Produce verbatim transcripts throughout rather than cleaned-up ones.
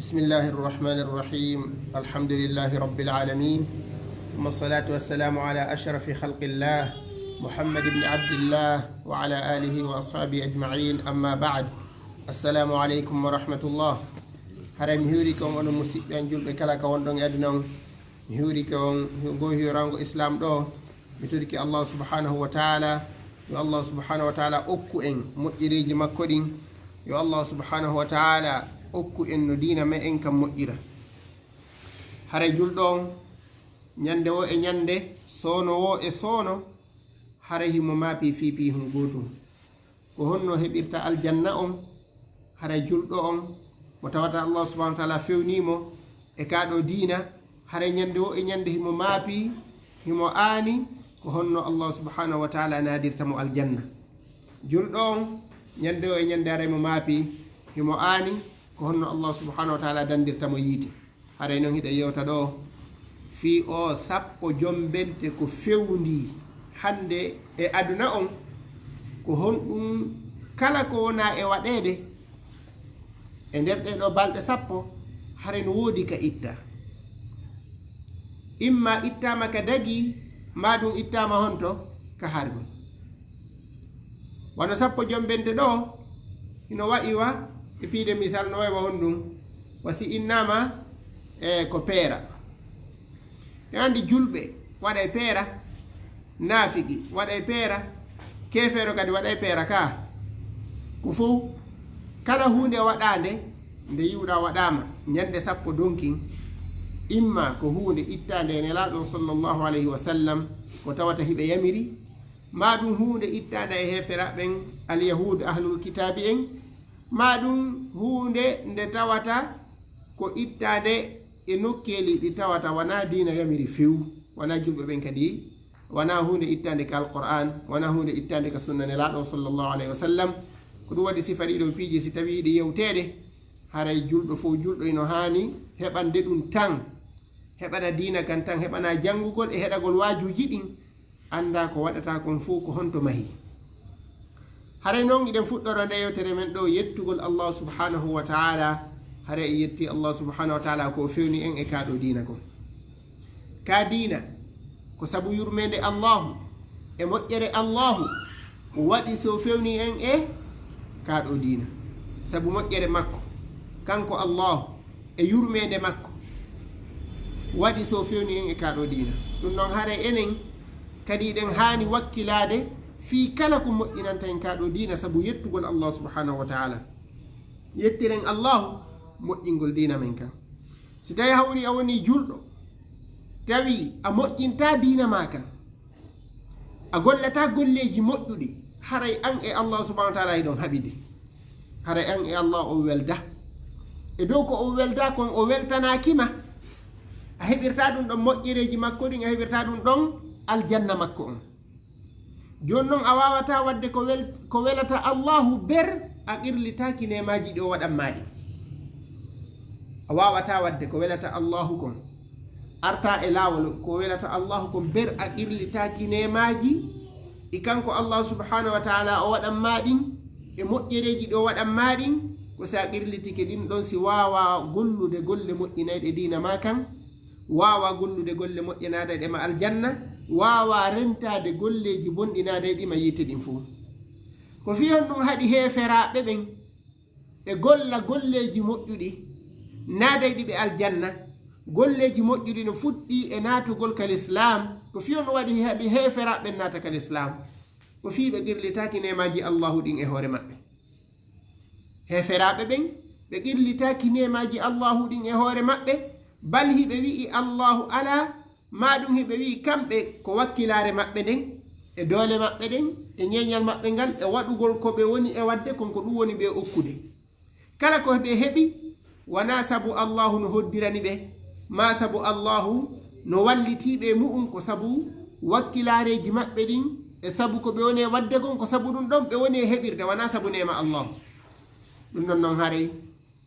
بسم الله الرحمن الرحيم. الحمد لله رب العالمين. ثم الصلاة والسلام على أشرف خلق الله محمد بن عبد الله وعلى آله وأصحابه أجمعين. أما بعد. السلام عليكم ورحمة الله. Haray mi hiwrike on onon musiɓɓe an julɓe kala ka wonɗon e aduna on. Mi hiwrike on ngoo hiwrango Islam ɗoo. Mi torike Allah subhanahu wa ta'ala, yo Allah subhanahu wa ta'ala okku en moƴƴereeji makko ɗin. Yo Allah subhanahu wa ta'ala okku en no diina me'en kan moƴƴira. Haray julɗo on, ñande woo e ñande, soono woo e soono, haray himo maapii fii piihun gootun. Ko honno heɓirta aljanna on? Haray julɗo on mo tawata Allah subhanahu wa ta'ala fewnii mo e kaa ɗoo diina, haray ñande woo e ñande himo maapii, himo aani, ko honno Allah subhanahu wa ta'ala naadirta mo aljanna? Julɗo on, ñande woo e ñande haray mo maapii, himo aani, ko honno Allah subhanahu wa ta'ala dandirta mo yiite? Haray non hiɗen yewta ɗoo fii oo sappo jombente ko fewndii hande e aduna on, ko honɗun kala ko wonaa e waɗeede e nder ɗee ɗoo balɗe sappo, haray no woodi ka ittaa. Imma ittaama ka dagii, maa ɗun ittaama honto ka harmi. Wano sappo jombente ɗoo, hino wa'i wa, e piide misal no wa'i wa honɗun, wa si innaama e ko peera. En anndi julɓe waɗay peera, naafigi waɗay peera, keefeero kadi waɗay peera ka. Ko fow, kala huunde waɗaande, nde yi'uɗaa waɗaama ñande sappo donkin, imma ko huunde ittaande e Nelaaɗo on sallallahu alayhi wa sallam, ko tawata hiɓe yamiri, maa ɗun huunde ittaande e heeferaaɓe ɓen, alyahuud, ahlul kitaabi en, maa ɗun huunde nde tawata ko ittaande e nokkeeli ɗi tawata wanaa diina yamiri few, wanaa julɓe ɓen kadi, wanaa huunde ittaande ka Alqur'aan, wanaa huunde ittaande ka sunna Nelaaɗo on sallallahu alayhi wa sallam. Ko ɗun waɗi sifa ɗii ɗoo piiji, si tawii hiɗi yewteede, haray julɗo fow julɗo hino haani heɓande ɗun tan, heɓana diina kan tan, heɓana janngugol e heɗagol waajuuji ɗin, annda ko waɗataa kon fow ko honto mahii. Haray non hiɗen fuɗɗora ndee yewtere men ɗoo yettugol Allah subhanahu wa ta'ala, haray en yetti Allah subhanahu wa ta'ala ko o fewni en e kaa ɗoo diina kon. Kaa diina, ko sabu yurmeende Allahu e moƴƴere Allahu waɗi si o fewni en e kaa ɗoo diina. Sabu moƴƴere makko, kanko Allahu, e yurmeende makko, waɗi si o fewni en e kaa ɗoo diina. Ɗun non haray enen kadi hiɗen haani wakkilaade fii kala ko moƴƴinanta en kaa ɗoo diina sabu yettugol Allah subhanahu wa ta'ala. Yettiren Allahu moƴƴingol diina men kan. Si tawii hawri a wonii julɗo, tawi a moƴƴintaa diina maa kan, a gollataa golleeji moƴƴuɗi, haray an e Allah subhanahu wa ta'ala hiɗon haɓidi. Haray an e Allah on weldaa. E dow ko on weldaa kon, o weltanaaki ma. A heɓirtaa ɗun ɗon moƴƴereeji makko ɗin, a heɓirtaa ɗun ɗon aljanna makko on. Jooni non a waawataa waɗde ko wel-, ko welata Allahu ber a qirlitaaki neemaaji ɗi o waɗan maa ɗin. A waawataa waɗde ko welata Allahu kon. Artaa e laawol ko welata Allahu kon ber a qirlitaaki neemaaji ɗi kanko Allah subhanahu wa ta'ala o waɗan maa ɗin, e moƴƴereeji ɗi o waɗan maa ɗin, ko si a qirlitike ɗin ɗon si waawaa gollude golle moƴƴinayɗe diina maa kan, waawaa gollude golle moƴƴe naadayɗe ma aljanna, waawaa rentaade golleeji bonɗi naadayɗi ma yiite ɗin fow. Ko fii honɗun haɗi heeferaaɓe ɓen ɓe golla golleeji moƴƴuɗi naadayɗi ɓe aljanna? Golleeji moƴƴuɗi no fuɗɗii e naatugol ka lislaam. Ko fii honɗun waɗi haɗi heeferaaɓe ɓen naata ka lislaam? Ko fii ɓe qirlitaaki neemaaji Allahu ɗin e hoore maɓɓe. Heeferaaɓe ɓen, ɓe qirlitaaki neemaaji Allahu ɗin e hoore maɓɓe, bal hiɓe wi'i Allahu alaa, maa ɗun hiɓe wi'i kamɓe ko wakkilaare maɓɓe nden, e doole maɓɓe ɗen, e ñeeñal maɓɓe ngal, e waɗugol ko ɓe woni e waɗde kon, ko ɗun woni ɓe okkude. Kala ko ɓe heɓi, wanaa sabu Allahu no hoddirani ɓe, maa sabu Allahu no wallitii ɓe e mu'un, ko sabu wakkilaareeji maɓɓe ɗin, e sabu ko ɓe woni e waɗde kon, ko sabu ɗun ɗon ɓe woni e heɓirde, wanaa sabu neema Allahu. Ɗun ɗon non haray,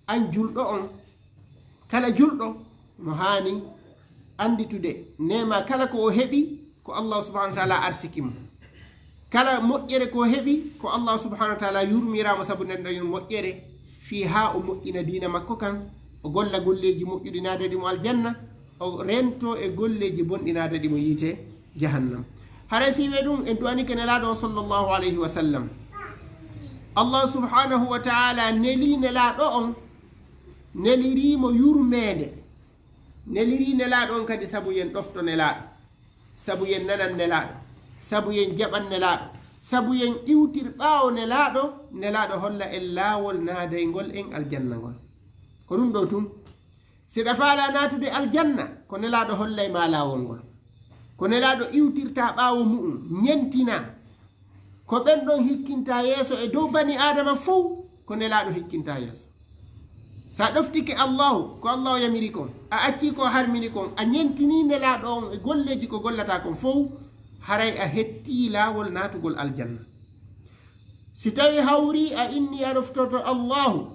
an julɗo on, kala julɗo no haani annditude neema kala ko o heɓi, ko Allah subhanahu wa ta'ala arsiki mo. Kala moƴƴere ko o heɓi, ko Allah subhanahu wa ta'ala yurmiraa mo sabu nden ɗon moƴƴere, fii haa o moƴƴina diina makko kan, O golla golleeji moƴƴuɗi naadaɗi mo aljanna, o rento e golleeji bonɗi naadaɗi mo yiite jahannam. Haray si wi'e ɗum en du'anike Nelaaɗo on sallallahu alayhi wa sallam. Allah subhanahu wa ta'ala neli Nelaaɗo on, nelirii mo yurmeende. Nelirii Nelaaɗo on kadi sabu yen ɗofto Nelaaɗo, sabu yen nanan Nelaaɗo, sabu yen jaɓan Nelaaɗo, sabu yen iwtir ɓaawo Nelaaɗo, Nelaaɗo holla en laawol naadayngol en aljanna ngol. Ko ɗum ɗo tun. Si ɗa faalaa naatude aljanna, ko Nelaaɗo hollay ma laawol ngol. Ko Nelaaɗo iwtirta ɓaawo mu'un, ñentina. Ko ɓen ɗon hikkinta yeeso e dow bani Aadama fow, ko Nelaaɗo hikkinta yeeso. Sa ɗoftike Allahu, ko Allahu yamiri kon, a accii ko harmini kon, a ñentinii Nelaaɗo on e golleeji ko gollata kon fow, haray a hettii laawol naatugol aljanna. Si tawi hawrii a innii a ɗoftoto Allahu,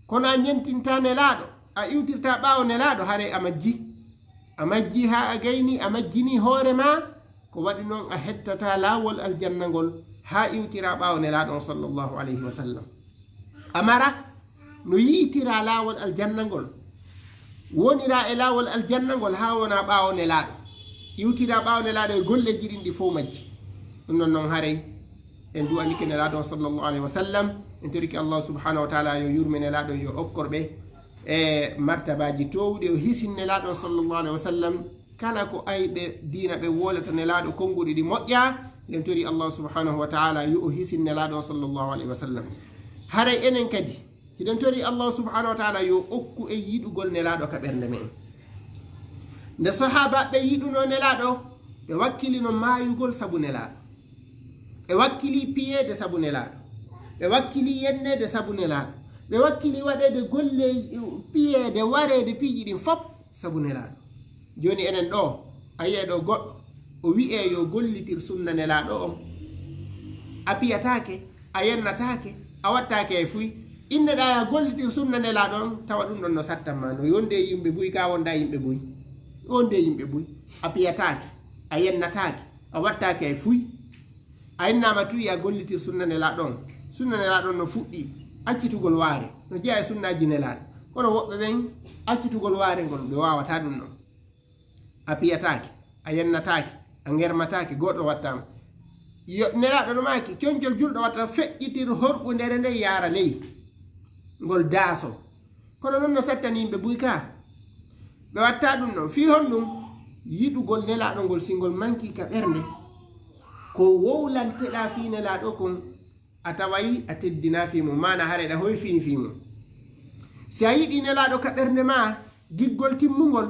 kono a ñentinta Nelaaɗo, a iwtirta ɓaawo Nelaaɗo, haray a majji. A majji haa a gayni, a majjini hoore ma, ko waɗi non a hettata laawol aljanna ngol haa iwtira ɓaawo Nelaaɗo on sallallahu alayhi wa sallam. A mara no yiitira laawol aljanna ngol, wonira e laawol aljanna ngol haa wona ɓaawo Nelaaɗo, iwtira ɓaawo Nelaaɗo e golleeji ɗin ɗi fow majji. Ɗum ɗon non haray en du'anike Nelaaɗo on sallallahu alayhi wa sallam, en torike Allah subhanahu wa ta'ala yo yurme Nelaaɗo, yo okkorɓe e martabaaji toowɗi, o hisin Nelaaɗo on sallallahu alayhi wa sallam kala ko ayɓe diina ɓe wolata Nelaaɗo konnguɗi ɗi moƴƴa. Hiɗen tori Allah subhanahu wa ta'ala yo o hisin Nelaaɗo on sallallahu alayhi wa sallam. Haray enen kadi hiɗen tori Allah subhanahu wa ta'ala yo okku en yiɗugol Nelaaɗo ka ɓernde men. Nde sahaabaaɓe yiɗunoo Nelaaɗo, ɓe wakkilino maayugol sabu Nelaaɗo. Ɓe wakkili piyeede sabu Nelaaɗo. Ɓe wakkili yenneede sabu Nelaaɗo. Ɓe wakkili waɗeede golle piyeede, wareede piiji ɗin fop sabu Nelaaɗo. Jooni enen ɗoo, a yi'ay ɗoo goɗɗo, o wi'ee yo gollitir sunna Nelaaɗo on. A piyataake, a yennataake, a wattaake e fuy. Inneɗaa ya gollitir sunna Nelaaɗo on, tawa ɗum ɗon no sattan ma, no wonde e yimɓe buy, ka wonda e yimɓe buy. Wonde e yimɓe buy. A piyataake, a yennataake, a wattaake e fuy. A innaama tun ya gollitir sunna Nelaaɗo on. Sunna Nelaaɗo on no fuɗɗi accitugol waare, no jeyaa e sunnaaji Nelaaɗo. Kono woɓɓe ɓen, accitugol waare ngol, ɓe waawataa ɗum ɗon. A piyataake, a yennataake, a ŋermataake, goɗɗo wattaama. Yo, Nelaaɗo no maaki, concol julɗo watta feƴƴitir horɓundere nden yaara ley ngol daaso. Kono non no sattani yimɓe buy ka. Ɓe watta ɗum non. Fii honɗum? Yiɗugol Nelaaɗo ngol, si ngol manki ka ɓernde, ko wowlanteɗaa fii Nelaaɗo kon, a taway a teddinaa fii mum, maanaa haray ɗa hoyfini fii mum. Si a yiɗii Nelaaɗo ka ɓernde maa, giggol timmungol,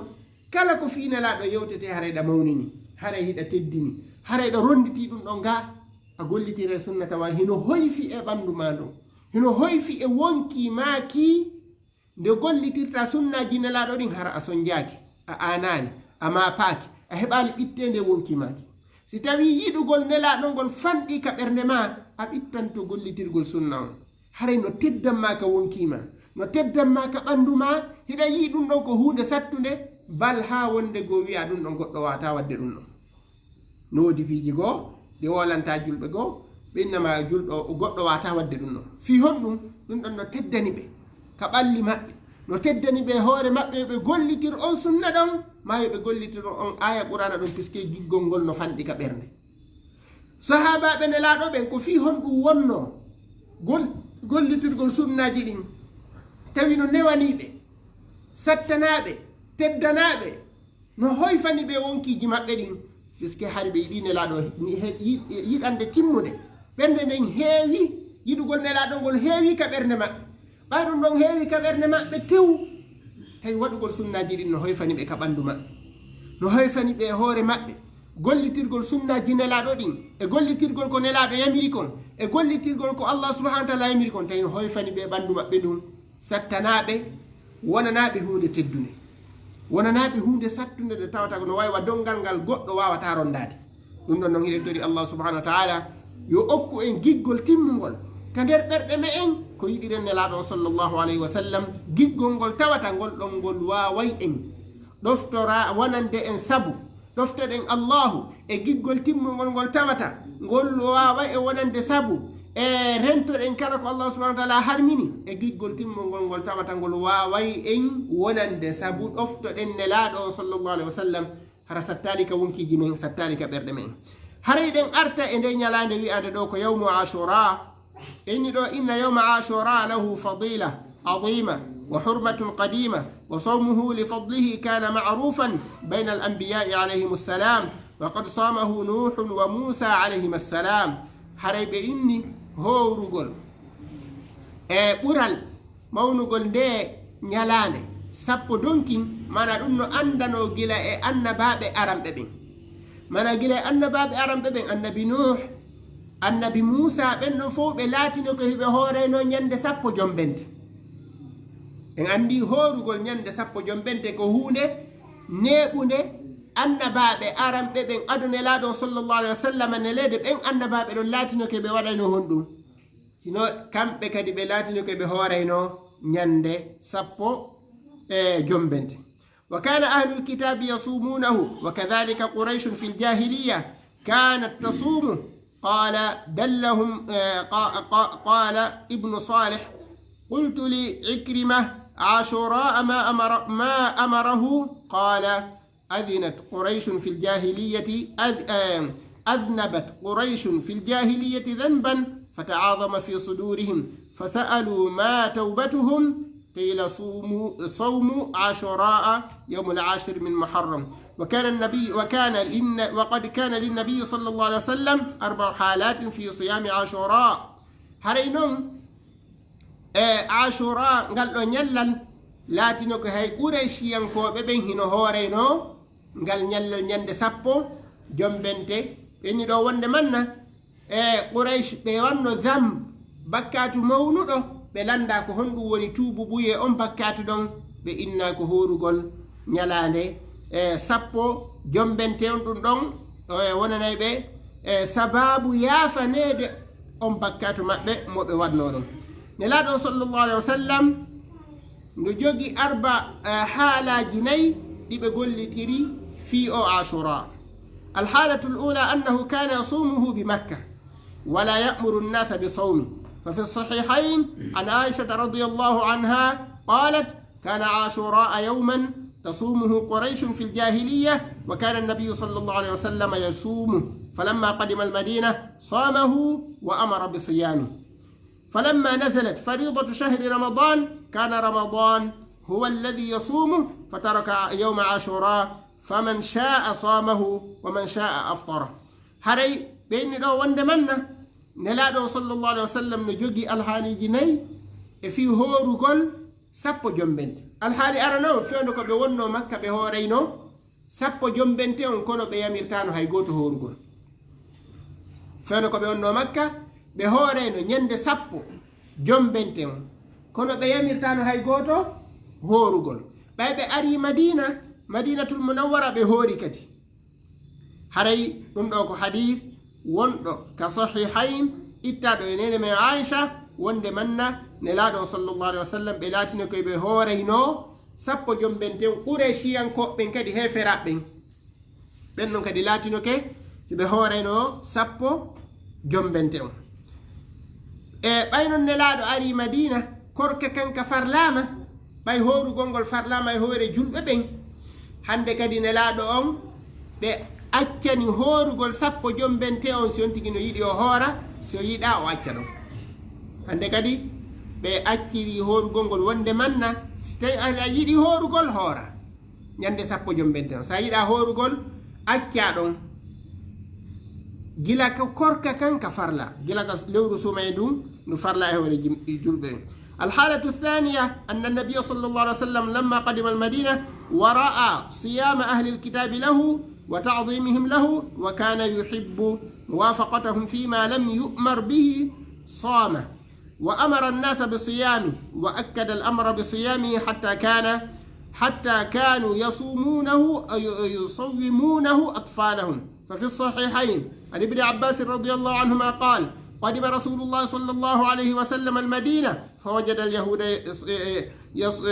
kala ko fii Nelaaɗo yewtetee, haray ɗa mawnini, haray hiɗa teddini, haray ɗa ronditii ɗum ɗon gaa, a gollitire sunna tawa hino hoyfi e ɓanndu maa ndun, hino hoyfi e wonkii maa kii, nde gollitirta sunnaaji Nelaaɗo ɗin, hara a sonjaaki, a aanaali, a maapaaki, a heɓaali ɓitteende wonkii maa kii. Si tawii yiɗugol Nelaaɗo ngol fanɗii ka ɓernde maa, a ɓittanto gollitirgol sunna on. Haray no teddan maa ka wonkii maa, no teddan maa ka ɓanndu maa, hiɗa yi'i ɗum ɗon ko huunde sattunde, bal haa wonde goo wi'a ɗum ɗon goɗɗo waawataa waɗde ɗum ɗon. No woodi piiji goo ɗi wowlantaa julɓe goo, ɓe innama julɗo goɗɗo waawataa waɗde ɗum ɗon. Fii honɗum? Ɗum ɗon no teddani ɓe ka ɓalli maɓɓe, no teddani ɓe e hoore maɓɓe, yo ɓe gollitir on sunna ɗon, maa yo ɓe gollitir on aaya Qur'aana ɗon, puisque giggol ngol no fanɗi ka ɓernde. Sahaabaaɓe Nelaaɗo ɓen, ko fii honɗum wonnoo gol-, gollitirgol sunnaaji ɗin? Tawi no newanii ɓe, sattanaa ɓe, teddanaa ɓe, no hoyfani ɓe wonkiiji maɓɓe ɗin. Puisque hari ɓe yiɗii Nelaaɗo ni he-, yi-, yiɗande timmude. Ɓernde nden heewi, yiɗugol Nelaaɗo ngol heewi ka ɓernde maɓɓe. Ɓay ɗum ɗon heewi ka ɓernde maɓɓe tew, tawi waɗugol sunnaaji ɗin no hoyfani ɓe ka ɓanndu maɓɓe, no hoyfani ɓe e hoore maɓɓe, gollitirgol sunnaaji Nelaaɗo ɗin, e gollitirgol ko Nelaaɗo yamiri kon, e gollitirgol ko Allah subhanahu wa ta'ala yamiri kon, tawi no hoyfani ɓe e ɓanndu maɓɓe ndun, sattanaa ɓe, wonanaa ɓe huunde teddunde, wonanaa ɓe huunde sattunde nde tawata ko no way wa donngal ngal goɗɗo waawataa ronndaade. Ɗum ɗon non hiɗen tori Allah subhanahu wa ta'ala yo okku en giggol timmungol ka nder ɓerɗe me'en, ko yiɗiren Nelaaɗo on sallallahu alayhi wa sallam, giggol ngol tawata ngol ɗon ngol waaway en ɗoftora wonande en sabu, ɗoftoɗen Allahu e giggol timmungol ngol tawata ngol waaway en wonande sabu, e rentoɗen kala ko Allah subhanahu wa taala harmini e giggol timmol ngol, ngol tawata ngol waaway en wonande sabu ɗoftoɗen Nelaaɗo on sallallahu alaihi wasallam, hara sattaali ka wonkiiji men, sattaali ka ɓerɗe men. Haray ɗen arta e nde ñalaande wi'aande ɗo ko yawmu Ashura. Inni ɗo, inna yawma Ashura lahu fadila azima wa hurmatun qadima, wa sawmuhu li fadlihi kana ma'rufan bayna al-anbiya'i alayhimus salam, wa qad samahu Nuhun wa Musa alayhimas salam. Haray ɓe inni hoorugol e ɓural mawnugol nde ñalaande sappo donkin, mana ɗum no anndanoo gila e annabaaɓe aranɓe ɓen. Mana gila e annabaaɓe aranɓe ɓen, annabi Nuh, annabi Muusa, ɓen ɗon fow ɓe laatino ko hiɓe hooraynoo ñande sappo jombente. En anndi hoorugol ñande sappo jombente ko huunde neeɓunde. Annabaaɓe aranɓe ɓen, ado Nelaaɗo on sallallahu alaihi wa sallam neleede, ɓen annabaaɓe ɗon laatino ko ɓe waɗaynoo honɗum? Hino kamɓe kadi ɓe laatino ko ɓe hooraynoo ñande sappo e jombente. وكان أهل الكتاب يصومونه، وكذلك قريش في الجاهلية كانت تصومه. قال دلهم، آه، قا-، قا-، قال ابن صالح: قلت لعكرمة: عاشوراء ما أمر، ما أمره؟ قال: أذنت قريش في الجاهلية، أذ-، آه، أذنبت قريش في الجاهلية ذنبا فتعاظم في صدورهم فسألوا ما توبتهم؟ قيل: صوموا، صوم عاشوراء يوم العاشر من محرم. وكان النبي، وكان للن-، وقد كان للنبي صلى الله عليه وسلم أربع حالات في صيام عاشوراء. Haray non, e Ashura, ngal ɗo ñallal, laatino ko hay Qurayshiyankooɓe ɓen hino hooraynoo ngal ñallal ñande sappo jombente. Ɓenni ɗo wonde manna, e Quraysh ɓe wanno dam, bakkaatu mawnuɗo, ɓe lannda ko honɗum woni tuubu ɓuye on bakkaatu ɗon, ɓe inna ko hoorugol ñalaande, e sappo jombente on. Ɗum ɗon, e wonanay ɓe, e sababu yaafaneede on bakkaatu maɓɓe mo ɓe waɗnoo ɗon. Nelaaɗo on sallallahu alaihi wa sallam no jogi arba, eh, haalaaji nayi ɗi ɓe gollitiri fii o Ashura. الحالة الأولى أنه كان يصومه بمكة ولا يأمر الناس بصومه، ففي الصحيحين عن عائشة رضي الله عنها قالت: كان عاشوراء يوما تصومه قريش في الجاهلية، وكان النبي صلى الله عليه وسلم يصومه، فلما قدم المدينة صامه وأمر بصيامه. فلما نزلت فريضة شهر رمضان كان رمضان هو الذي يصومه فترك يوم عاشوراء فمن شاء صامه ومن شاء أفطره. Haray ɓe inni ɗo wonde manna, Nelaaɗo on sallallahu alaihi wa sallam no jogi alhaaliiji nayi e fii hoorugol sappo jombente. Alhaali arano, fewndo ko ɓe wonnoo Makka ɓe hooraynoo sappo jombente on, kono ɓe yamirtaano hay gooto hoorugol. Fewndo ko ɓe wonnoo Makka, ɓe hoorayno ñande sappo jombente on, kono ɓe yamirtaano hay gooto hoorugol. Ɓay ɓe arii Madiina, Madiinatul Munawwara, ɓe hoori kadi. Haray ɗum ɗo ko hadiis wonɗo ka Sahihayn, ittaaɗo e neene men Aisha, wonde manna Nelaaɗo on sallallahu alaihi wa sallam, ɓe laatino koy ɓe hooraynoo sappo jombente on, Qurayshiyankooɓe ɓen kadi, heeferaaɓe ɓen. Ɓen non kadi laatinoke hiɓe hooraynoo sappo jombente on. E ɓay non Nelaaɗo arii Madiina, korka kan ka farlaama, ɓay hoorugol ngol farlaama e hoore julɓe ɓen. Hande kadi Nelaaɗo on, ɓe accani hoorugol sappo jombente on, si on tigi no yiɗi o hoora, si o yiɗaa o acca ɗon. Hande kadi ɓe acciri hoorugol ngol wonde manna, si tawi aɗa yiɗi hoorugol, hoora ñande sappo jombente on. Si a yiɗaa hoorugol, accaa ɗon. Gila ka korka kan ka farla, gila ka lewru suumayee ndun no farla e hoore jim-, julɓe. الحالة الثانية أن النبي صلى الله عليه وسلم لما قدم المدينة ورأى صيام أهل الكتاب له وتعظيمهم له وكان يحب موافقتهم فيما لم يؤمر به صامه، وأمر الناس بصيامه، وأكد الأمر بصيامه حتى كان، حتى كانوا يصومونه، أي-، يصومونه أطفالهم. ففي الصحيحين عن ابن عباس رضي الله عنهما قال: قدم رسول الله صلى الله عليه وسلم المدينة فوجد اليهود يص-، يص-،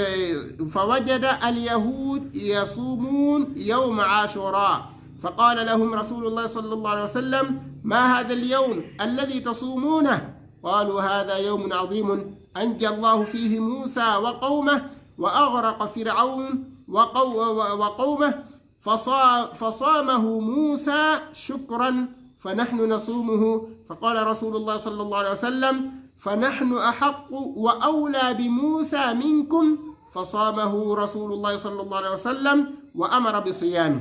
فوجد اليهود يصومون يوم عاشوراء، فقال لهم رسول الله صلى الله عليه وسلم: ما هذا اليوم الذي تصومونه؟ قالوا: هذا يوم عظيم أنجى الله فيه موسى وقومه وأغرق فرعون وقو-، و-، وقومه فصا-، فصامه موسى شكرا فنحن نصومه. فقال رسول الله صلى الله عليه وسلم: فنحن أحق وأولى بموسى منكم. فصامه رسول الله صلى الله عليه وسلم وأمر بصيامه.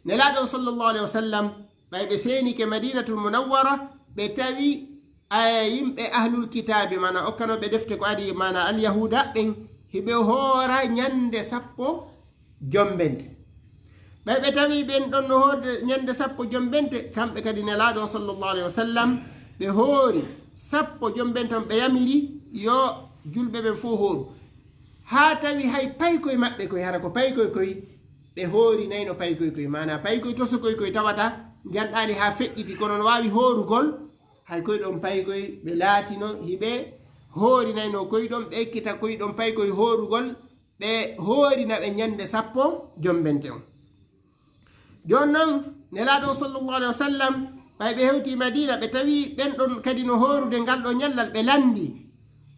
Nelaaɗo sallallahu alaihi wasallam, ɓay ɓe seenike Madinatul Munawwara, ɓe tawi, eh, yimɓe ahlul kitaabi, maana okkanooɓe defte ko adi, maana alyahuuda ɓen, hiɓe hoora ñande sappo jombente. Ɓay ɓe tawi ɓen ɗon no hoorde ñande sappo jombente, kamɓe kadi Nelaaɗo sallallahu alaihi wasallam, ɓe hoori sappo jombente on, ɓe yamiri yo julɓe ɓen fow hooru. Haa tawi hay paykoy maɓɓe koy, hara ko paykoy koy, ɓe hoorinayno paykoy koy. Maana paykoy tosokoy koy tawata njanɗaali haa feƴƴiti, kono no waawi hoorugol, hay koy ɗon paykoy ɓe laatino hiɓe hoorinayno koy ɗon, ɓe ekkita koy ɗon paykoy hoorugol, ɓe hoorina ɓe ñande sappo jombente on. Jooni non, Nelaaɗo sallallahu alaihi wasallam, ɓay ɓe hewti Madina, ɓe tawi ɓen ɗon kadi no hoorude ngal ɗo ñallal, ɓe lanndi,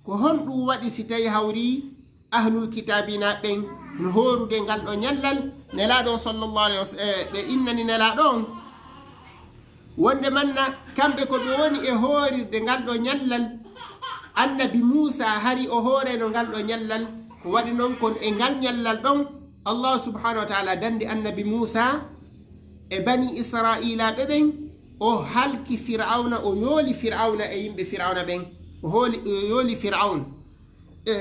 ko honɗum waɗi si tawi hawri ahlul kitaabiina ɓen no hoorude ngal ɗo ñallal? Nelaaɗo sallallahu alaihi wasallam, eh, ɓe innani Nelaaɗo on, wonde manna kamɓe ko ɓe woni e hoorirde ngal ɗo ñallal. Annabi Muusa hari o hoorayno ngal ɗo ñallal, ko waɗi non kon e ngal ñallal ɗon, Allah subhanahu wa ta'ala dandi annabi Muusa e bani Isra'iilaaɓe ɓen, o halki Fir'awna, o yooli Fir'awna e yimɓe Fir'awna ɓen, o hooli, o yooli Fir'awn e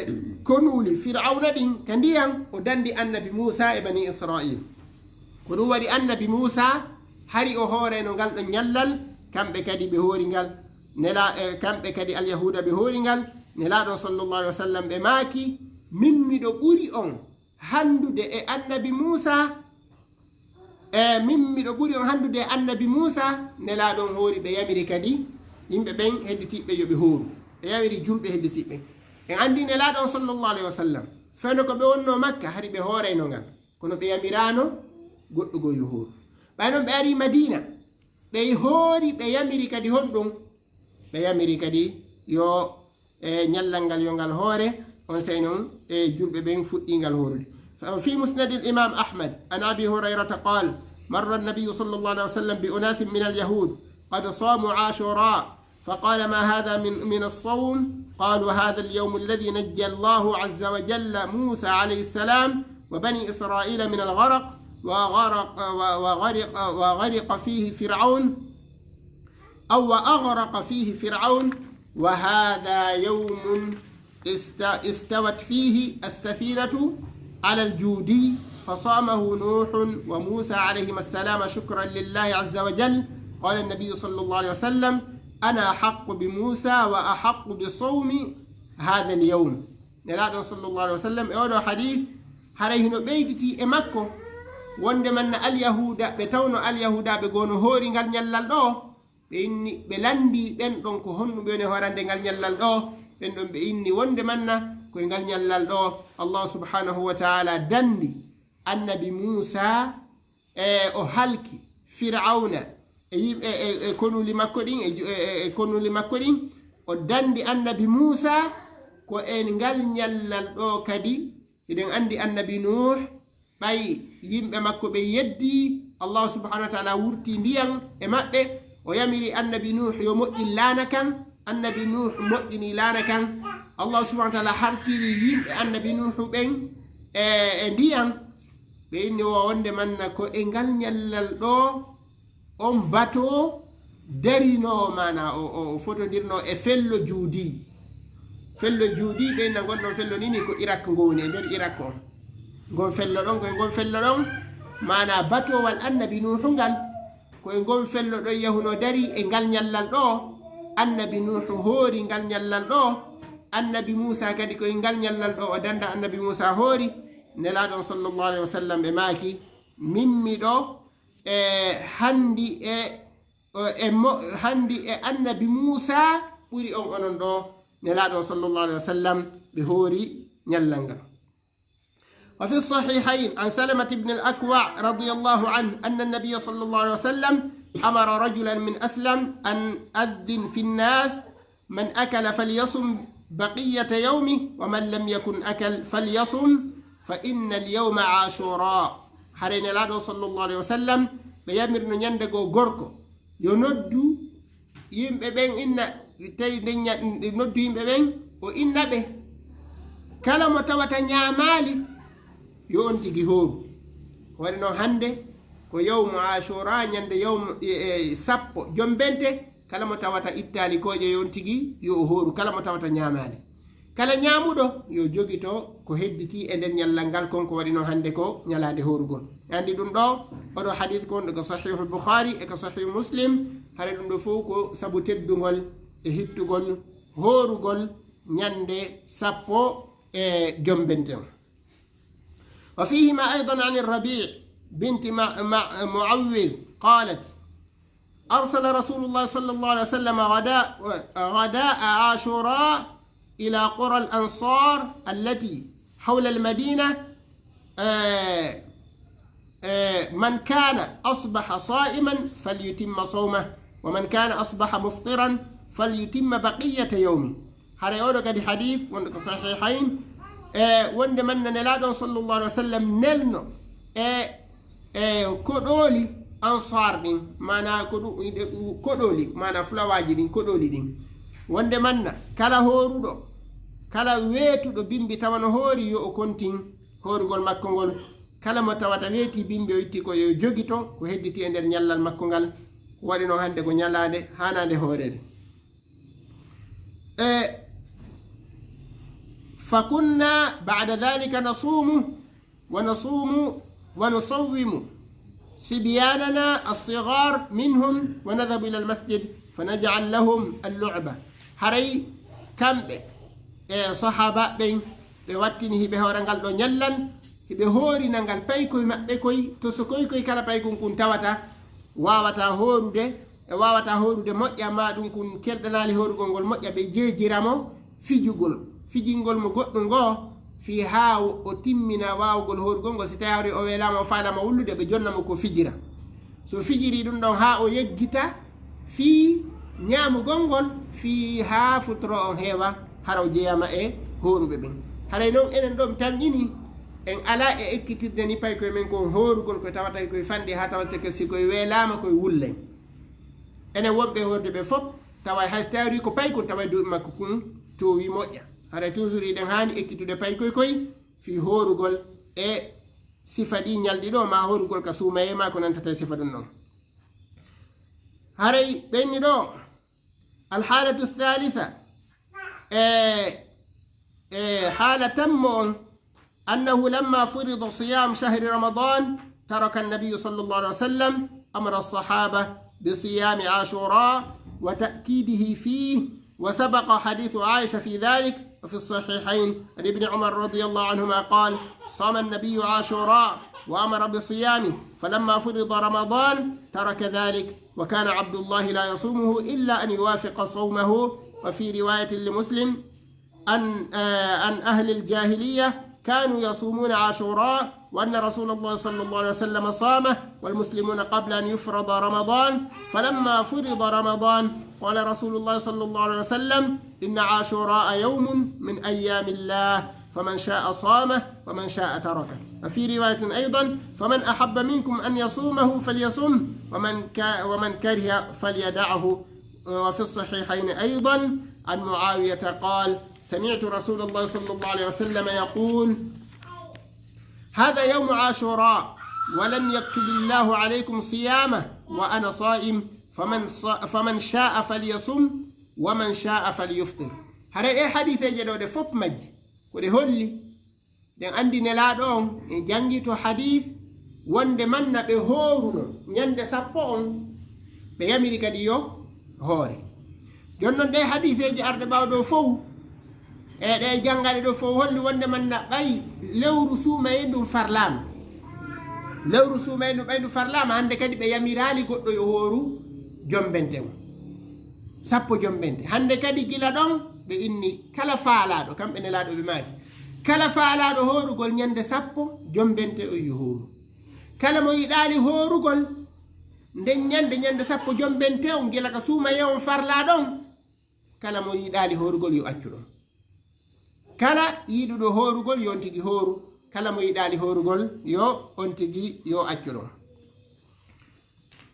konuuli Fir'awna ɗin ka ndiyan, o dandi annabi Muusa e bani Isra'iil. Ko ɗum waɗi annabi Muusa hari o hoorayno ngal ɗon ñallal, kamɓe kadi ɓe hoori ngal. Nela-, eh, kamɓe kadi alyahuuda ɓe hoori ngal. Nelaaɗo sallallahu alaihi wasallam ɓe maaki, min miɗo ɓuri on handude e annabi Muusa, e min miɗo ɓuri on handude e annabi Muusa. Nelaaɗo on hoori ɓe yamiri kadi yimɓe ɓen hedditiiɓe yo ɓe hooru. Ɓe yamiri julɓe hedditiiɓe. En andi Nelaaɗo on sallallahu alaihi wasallam, fewndo ko ɓe wonno Makka, hari ɓe hoorayno ngal. Kono ɓe yamiraano goɗɗo goo yo hooru. Ɓay non ɓe ari Madina, ɓe hoori, ɓe yamiri kadi honɗum? Ɓe yamiri kadi yo, e, ñallal ngal yo ngal hoore, on sey non, e, julɓe ɓen fuɗɗi ngal hoorude. ففي مسند الإمام أحمد عن أبي هريرة قال: مر النبي صلى الله عليه وسلم بأناس من اليهود قد صاموا عاشوراء، فقال: ما هذا من، من الصوم؟ قالوا: هذا اليوم الذي نجى الله عز وجل موسى عليه السلام وبني إسرائيل من الغرق، وغرق، وغرق، وغرق فيه فرعون، أو وأغرق فيه فرعون، وهذا يوم است-، استوت فيه السفينة على الجودي، فصامه نوح وموسى عليهما السلام شكرا لله عز وجل. قال النبي صلى الله عليه وسلم: أنا أحق بموسى وأحق بصوم هذا اليوم. Nelaaɗo sallallahu alaihi wasallam e oɗo hadith, haray hino ɓeyditi e makko, wonde manna alyahuuda, ɓe tawno alyahuudaaɓe goo no hoori ngal ñallal ɗo, ɓe inni, ɓe lanndi ɓen ɗon ko honɗum ɓe woni hoorande ngal ñallal ɗo, ɓen ɗon ɓe inni wonde manna koye ngal ñallal ɗo Allah subhanahu wa ta'ala dandi annabi Muusa, e o halki Fir'awna e yimɓe, e, e konuuli makko ɗin, e ju-, e, e, e konuuli makko ɗin, o dandi annabi Muusa ko e ngal ñallal ɗo kadi, hiɗen andi annabi Nuuh, ɓay yimɓe makko ɓe yeddi, Allah subhanahu wa ta'ala wurti ndiyan e maɓɓe, o yamiri annabi Nuuh yo moƴƴin laana kan, annabi Nuuh moƴƴini laana kan, Allah subhanahu wa ta'ala hartiri yimɓe annabi Nuuh ɓen e, e ndiyan, ɓe inni o wonde manna ko e ngal ñallal ɗo on bato darino, maana o, o, o fotondirno e fello Juudi. Fello Juudi, ɓe inna ngon ɗon fello nini ko Irak ngo woni, e nder Irak on. Ngon fello ɗon, ko e ngon fello ɗon, maana batowal annabi Nuuhu ngal, ko e ngon fello ɗon yahuno dari e ngal ñallal ɗo. Annabi Nuuhu hoori ngal ñallal ɗo. Annabi Muusa kadi ko e ngal ñallal ɗo o danda annabi Muusa hoori. Nelaaɗo on sallallahu alaihi wasallam ɓe maaki, min miɗo e handi e, e mo-, handi e annabi Muusa ɓuri on onon ɗo. Nelaaɗo sallallahu alaihi wasallam ɓe hoori ñallal ngal. وفي الصحيحين عن سلمة بن الأكوع رضي الله عنه أن النبي صلى الله عليه وسلم أمر رجلا من أسلم أن أذن في الناس من أكل فليصم بقية يومه، ومن لم يكن أكل فليصم، فإن اليوم عاشوراء. Haray Nelaaɗo sallallahu alayhi wa sallam, ɓe yamirno ñande goo gorko yo noddu yimɓe ɓen, inna, tawi nden ña-, noddu yimɓe ɓen, o inna ɓe. Kala mo tawata ñaamaali, yo on tigi hooru. Ko waɗi noon hannde, ko yawmu Ashura, ñande yawmu, e, e, sappo jombente, kala mo tawata ittaali kooƴe, yo on tigi, yo o hooru, kala mo tawata ñaamaali. Kala ñaamuɗo, yo jogito ko hedditi e nder ñallal ngal, kon ko waɗi noon hannde ko ñalaande hoorugol. Anndi ɗum ɗo, oɗo hadith ko wonde ko Sahihul Bukhari e ko Sahih Muslim, hara ɗum ɗo fof ko sabu teddugol e hittugol hoorugol ñande sappo e jombente on. وفيهما أيضا عن الربيع بنت مع-، مع-، معوذ قالت: أرسل رسول الله صلى الله عليه وسلم غداء، غداء عاشوراء إلى قرى الأنصار التي حول المدينة، آه، آه، من كان أصبح صائما فليتم صومه، ومن كان أصبح مفطرا فليتم بقية يومه. Haray oɗo kadi hadith wonde ko Sahihayn, e wonde man no Nelaaɗo sallallahu alaihi wa sallam nelno e, e koɗooli Ansar ɗin, maana koɗo-, koɗooli, maana fulawaaji ɗin, koɗooli ɗin. Wonde manna, kala hooruɗo, kala weetuɗo bimbi tawa no hoori, yo o kontin hoorugol makko ngol. Kala mo tawata weeti bimbi, o itti ko, yo jogito ko hedditi e nder ñallal makko ngal. Ko waɗi noon hannde ko ñalaande haanaande hooreede. E, فكنا بعد ذلك نصوم ونصوم ونصوم صبياننا الصغار منهم ونذهب إلى المسجد فنجعل لهم اللعبة. Haray kamɓe e sahaaba ɓen, ɓe wattini hiɓe hoora ngal ɗo ñallal, hiɓe hoorina ngal paykoy maɓɓe koy, to so koy koy kala paykun kun tawata, waawata hoorude, e waawata hoorude moƴƴa, ma ɗum kun kelɗanaali hoorugol ngol moƴƴa, ɓe jeejira mo fijugol, fijingol mo goɗɗum ngoo, fii haa o, o timmina waawugol hoorugol ngol. Si tawi hawri o weelaama, o faalaama wullude, ɓe jonna mo ko fijira. So fijiri ɗum ɗon haa o yeggita fii ñaamugol ngol, fii haa futuro on heewa, hara o jeyaama e hooruɓe ɓen. Haray non enen ɗoo mi tamƴini, en alaa e ekkitirde ni paykoy men kon hoorugol ko tawata koye fanɗi haa tawata ke si koye weelaama koye wullay. Enen wonɓe hoorde ɓe fof, tawa hay so tawi ko paykun, tawa duuɓi makko kun toowi moƴƴa. Haray toujours hiɗen haani ekkitude paykoy koy fii hoorugol e sifa ɗi ñalɗi ɗo, ma hoorugol ka suumayee ma ko nantata e sifa ɗum ɗon. Haray ɓenni ɗo, الحالة الثالثة، e, e, haala tammo on, أنه لما فرض صيام شهر رمضان ترك النبي صلى الله عليه وسلم أمر الصحابة بصيام عاشوراء وتأكيده فيه، وسبق حديث عائشة في ذلك، وفي الصحيحين عن ابن عمر رضي الله عنهما قال: صام النبي عاشوراء وأمر بصيامه، فلما فرض رمضان ترك ذلك، وكان عبد الله لا يصومه إلا أن يوافق صومه. وفي رواية لمسلم عن، آه، عن أهل الجاهلية كانوا يصومون عاشوراء، وأن رسول الله صلى الله عليه وسلم صامه والمسلمون قبل أن يفرض رمضان، فلما فرض رمضان قال رسول الله صلى الله عليه وسلم: إن عاشوراء يوم من أيام الله، فمن شاء صامه ومن شاء تركه. وفي رواية أيضا: فمن أحب منكم أن يصومه فليصم، ومن ك-، ومن كره فليدعه. وفي الصحيحين أيضا عن معاوية قال: سمعت رسول الله صلى الله عليه وسلم يقول: هذا يوم عاشوراء ولم يكتب الله عليكم صيامه وأنا صائم، فمن ص-، فمن شاء فليصم ومن شاء فليفطر. Haray ɗee hadiiseeje ɗoo ɗe fof majji ko ɗe holli Ɗen anndi Nelaaɗo on e janngi to hadiis wonde manna ɓe hooruno ñande sappo on, ɓe yamiri kadi yo hoore. Jooni non ɗee hadiiseeji arɗe ɓaawo ɗoo fow, e ɗee janngaɗe ɗoo fow holli wonde manna ɓay lewru suumayee ndun farlaama. Lewru suumayee ndun ɓay ndu farlaama, hannde kadi ɓe yamiraali goɗɗo yo hooru jombente on. Sappo jombente. Hannde kadi gila ɗon ɓe inni kala faalaaɗo, kamɓe Nelaaɗo ɓe maaki, kala faalaaɗo hoorugol ñande sappo jombente on yo hooru. Kala mo yiɗaali hoorugol nden ñande, ñande sappo jombente on, gila ka suumayee on farlaa ɗon, Kala mo yiɗaali hoorugol, yo accu ɗum. Kala yiɗuɗo hoorugol, yo on tigi hooru. Kala mo yiɗaali hoorugol, yo on tigi yo accu ɗum.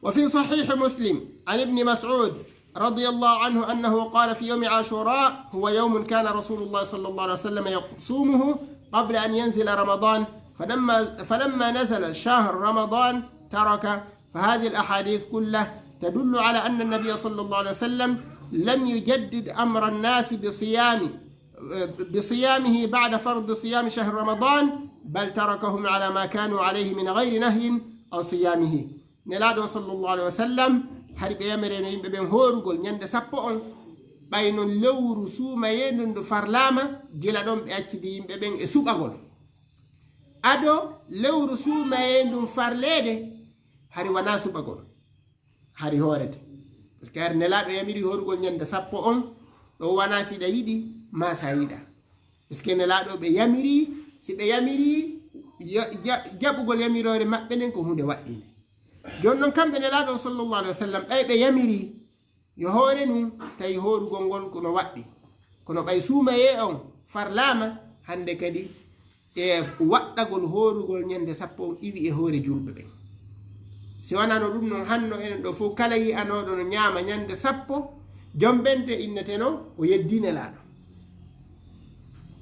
وفي صحيح مسلم عن ابن مسعود رضي الله عنه أنه قال في يوم عاشوراء: هو يوم كان رسول الله صلى الله عليه وسلم يصومه قبل أن ينزل رمضان، فلما، فلما نزل شهر رمضان تركه. فهذه الأحاديث كلها تدل على أن النبي صلى الله عليه وسلم لم يجدد أمر الناس بصيام، بصيامه بعد فرض صيام شهر رمضان، بل تركهم على ما كانوا عليه من غير نهي عن صيامه. Nelaaɗo sallallahu alaihi wasallam hari ɓe yamireno yimɓe ɓen hoorugol ñande sappo on, ɓay non lewru suumayee ndun ndu farlaama, gila ɗon ɓe accidi yimɓe ɓen e suɓagol. Ado lewru suumayee ndun farleede, hari wanaa suɓagol, hari hoorete. Parce que hari Nelaaɗo yamiri hoorugol ñande sappo on, ɗon wanaa si ɗa yiɗi, maa sa yiɗaa. Parce que Nelaaɗo ɓe yamiri, si ɓe yamiri, ya-, ja-, jaɓugol yamiroore maɓɓe nden ko huunde waɗɗinde. Jooni non kamɓe Nelaaɗo sallallahu alaihi wasallam, ɓay ɓe yamiri yo hoore nun, tawi hoorugol ngol ko no waɗɗi. Kono ɓay suumayee on farlaama, hande kadi e waɗɗagol hoorugol ñande sappo on iwi e hoore julɓe ɓen. Si wanano ɗum non, hanno enen ɗo fof kala yi'anooɗo no ñaama ñande sappo jombente, inneteno o yeddi Nelaaɗo.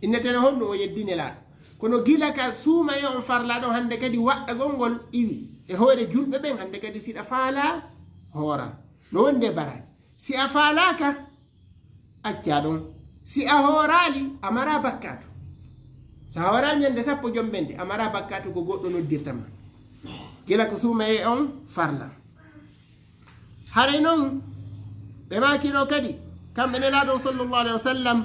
Inneteno honno o yeddi Nelaaɗo. Kono gila ka suumayee on farlaaɗo, hande kadi waɗɗagol ngol iwi e hoore julɓe ɓen, hande kadi si ɗa faalaa hoora. No wondi e baraaji. Si a faalaaka, accaa ɗon. Si a hooraali, a maraa bakkaatu. Si a hooraali ñande sappo jombente, a maraa bakkaatu ko goɗɗo noddirta ma. Gila ko suumayee on farla. Haray non, ɓe maaki ɗo kadi, kamɓe Nelaaɗo sallallahu alaihi wasallam,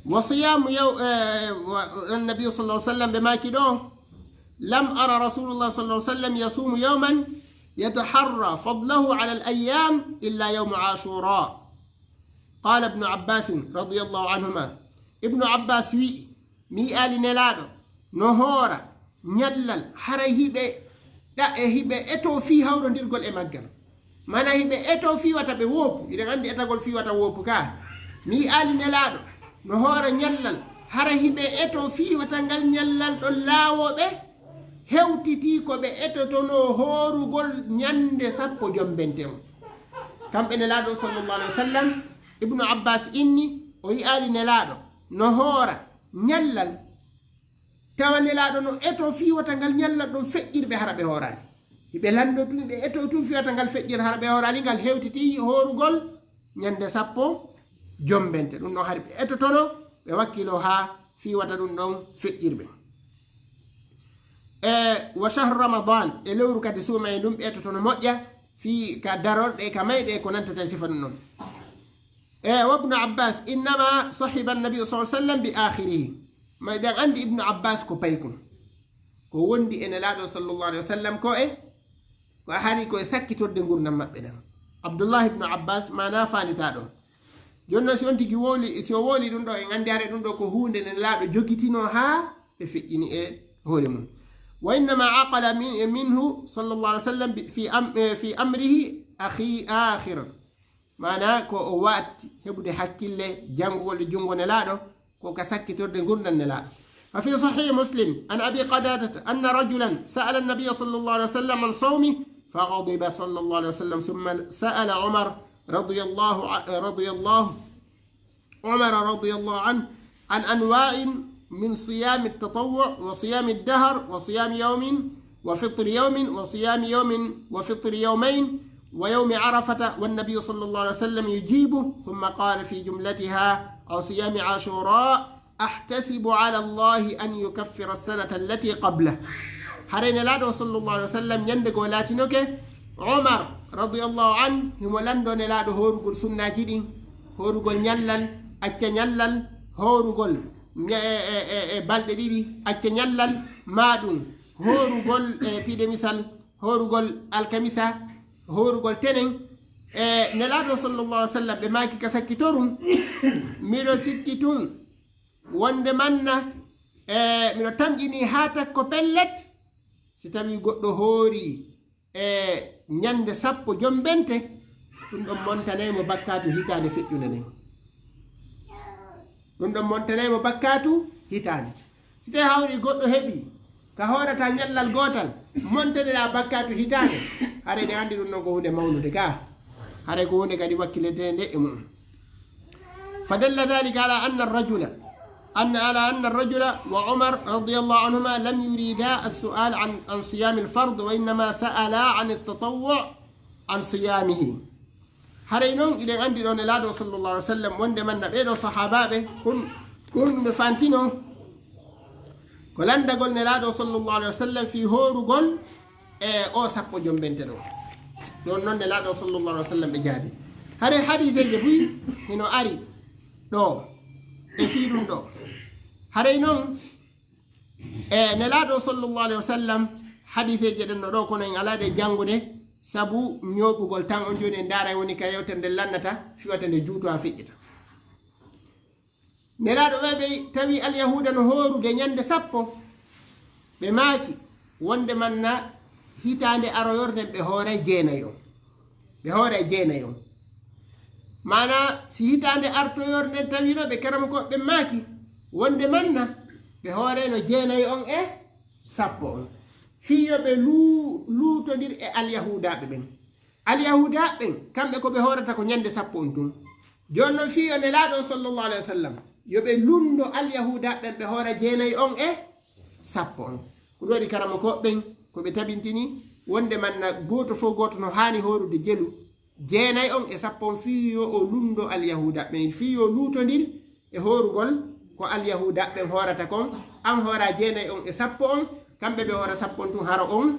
wa siyaamu yaw-, eh, wa, annabi sallallahu alaihi wasallam, ɓe maaki ɗo, لم أر رسول الله صلى الله عليه وسلم يصوم يوما يتحرى فضله على الأيام إلا يوم عاشوراء. قال ابن عباس رضي الله عنهما. Ibnu Abbas wi'i, mi yi'aali Nelaaɗo no hoora ñallal, haray hiɓe ɗa-, e hiɓe etoo fii hawrondirgol e maggal. Mana hiɓe etoo fii wata ɓe woopu. Hiɗen anndi etagol fii wata woopu ka. Mi yi'aali Nelaaɗo no hoora ñallal, hara hiɓe etoo fii wata ngal ñallal ɗon laawoo ɓe, hewtitii ko ɓe etotonoo hoorugol ñande sappo jombente on. Kamɓe Nelaaɗo sallallahu alaihi wasallam, Ibnu Abbas inni, o yi'aali Nelaaɗo no hoora ñallal, tawa Nelaaɗo no etoo fii wata ngal ñallal ɗon feƴƴir ɓe hara ɓe hooraali. Hiɓe lanndoo tun, ɓe etoo tun fii wata ngal feƴƴir hara ɓe hooraali, ngal hewtitii hoorugol ñande sappo jombente. Ɗum ɗon hari ɓe etotono, ɓe wakkiloo haa fii wata ɗum ɗon feƴƴir ɓe. E wa shahru Ramadan, e lewru kadi suumayee ndun ɓe etotono moƴƴa, fii ka darorɗe, ka mayɗe, ko nantata e sifa ɗum ɗon. E, وابن عباس إنما صحب النبي صلى الله عليه وسلم بآخره. Ma eɗen anndi Ibnu Abbas ko paykun. Ko wondi e Nelaaɗo sallallahu alaihi wasallam ko e, ko hari ko e sakkitorde ngurndan maɓɓe ɗan. Abdullah Ibnu Abbas maanaa faalitaa ɗon. Jooni non si on tigi wowli, si o wowli ɗum ɗo, en anndi hare ɗum ɗo ko huunde nde Nelaaɗo jogitinoo haa ɓe feƴƴini e hoore mum. وإنما عقل من، منه صلى الله عليه وسلم ب-، في أم-، في أمره أخي آخر. Maanaa ko o waatti heɓude hakkille janngugol e junngo Nelaaɗo, ko ka sakkitorde ngurndan Nelaaɗo. ففي صحيح مسلم عن أبي قتادة أن رجلا سأل النبي صلى الله عليه وسلم عن صومه فغضب صلى الله عليه وسلم، ثم سأل عمر رضي الله ع-، رضي الله، عمر رضي الله عنه، عن أنواع من صيام التطوع وصيام الدهر وصيام يوم وفطر يوم وصيام يوم وفطر يومين ويوم عرفة، والنبي صلى الله عليه وسلم يجيبه، ثم قال في جملتها: عن صيام عاشوراء أحتسب على الله أن يكفر السنة التي قبله. Haray Nelaaɗo sallallahu alaihi wasallam ñande goo laatinoke Umar radiyallahu anhu himo lanndoo Nelaaɗo hoorugol sunnaaji ɗin, hoorugol ñallal, acca ñallal, hoorugol ña-, e, e, e, e balɗe ɗiɗi, acca ñallal, maa ɗum hoorugol, e, piide misal, hoorugol alkamisa, hoorugol tenen. E, Nelaaɗo sallallahu alaihi wasallam ɓe maaki ka sakkitorum, miɗo sikki tun wonde manna, e, miɗo tamƴini haa takko pellet, si tawii goɗɗo hoori e ñande sappo jombente, Ɗum ɗon montanay mo bakkaatu hitaande feƴƴunde nden. Ɗum ɗon montanay mo bakkaatu hitaande. Si tawi hawri goɗɗo heɓi ka hoorata ñallal gootal, montaneɗaa bakkaatu hitaande, haray ɗen anndi ɗum ɗon ko huunde mawnude ka. Haray ko huunde kadi wakkileteende e mu'um. فدل ذلك على أن الرجل أن على أن الرجل وعمر رضي الله عنهما لم يريدا السؤال عن عن صيام الفرض، وإنما سألا عن التطوع عن صيامه. Haray non, iɗen anndi ɗo Nelaaɗo sallallahu alaihi wasallam wonde manna ɓee ɗoo sahaabaaɓe kon, kon ɓe fantino ko lanndagol Nelaaɗo sallallahu alaihi wasallam fii hoorugol e o sappo jombente ɗo. Ɗon non Nelaaɗo sallallahu alaihi wasallam ɓe jaabi. Haray hadiiseeje buy hino ari ɗo e fii ɗum ɗo. Haray non, e Nelaaɗo sallallahu alaihi wasallam, hadiiseeje ɗen no ɗo, kono en alaa ɗe janngude, sabu ñooɓugol tan. On jooni en ndaaray woni ka yewtere nde lannata, fiwata nde juuto a feƴƴita. Nelaaɗo ɓe ɓe tawi Alyahuuda no hoorude ñande sappo, ɓe maaki wonde manna hitaande aroyorde nden ɓe hooray jeenay on. Ɓe hooray jeenay on. Maanaa, si hitaande artoyorde nden tawino ɓe, karamokooɓe ɓen maaki wonde manna ɓe hoorayno jeenay on e sappo on. Fii yo ɓe luu-, luutondir e Alyahuudaaɓe ɓen. Alyahuudaaɓe ɓen, kamɓe ko ɓe hoorata ko ñande sappo on tun. Jooni non fii yo Nelaaɗo on sallallahu alaihi wasallam, yo ɓe lunndo Alyahuudaaɓe ɓen ɓe hoora jeenay on e sappo on. Ko ɗum waɗi karamokooɓe ɓen, ko ɓe tabintini wonde manna gooto fof gooto no haani hoorude jelu jeenay on e sappo on fii yo o lunndo Alyahuudaaɓe ɓen, fii yo luutondir e hoorugol ko Alyahuudaaɓe ɓen hoorata kon. An hoora jeenay on e sappo on, kamɓe ɓe hoora sappo on tun, hara on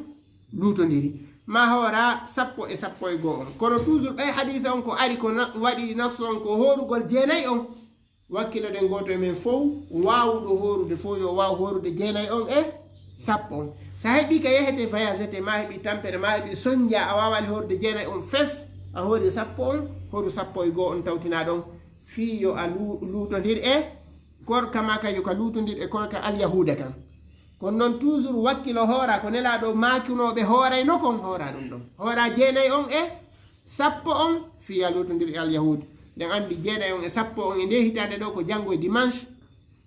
luutondiri. Maa hoora sappo e sappo e goo on. Kono toujours ɓay hadiisa on ko ari ko na-, waɗi nassu on ko hoorugol jeenay on. Wakkiloɗen gooto e men fow waawuɗo hoorude fow yo waaw hoorude jeenay on e sappo on. Sa heɓii ka yahete, voyagete, maa heɓii tampere, maa heɓii sonnja, a waawaali hoorude jeenay on fes, a hoori sappo on, hooru sappo e goo on tawtinaa ɗon. Fii yo a lu-, luutondir e korka maa kan, yo ka luutondir e korka Alyahuuda kan. Kono non toujours wakkilo hoora ko Nelaaɗo maakunoo ɓe hoorayno kon, hoora ɗum ɗon. Hoora jeenay on e sappo on fii yo a luutondir e Alyahuuda. Ɗen anndi jeenay on e sappo on e ndee hitaande ɗo ko janngo e dimanche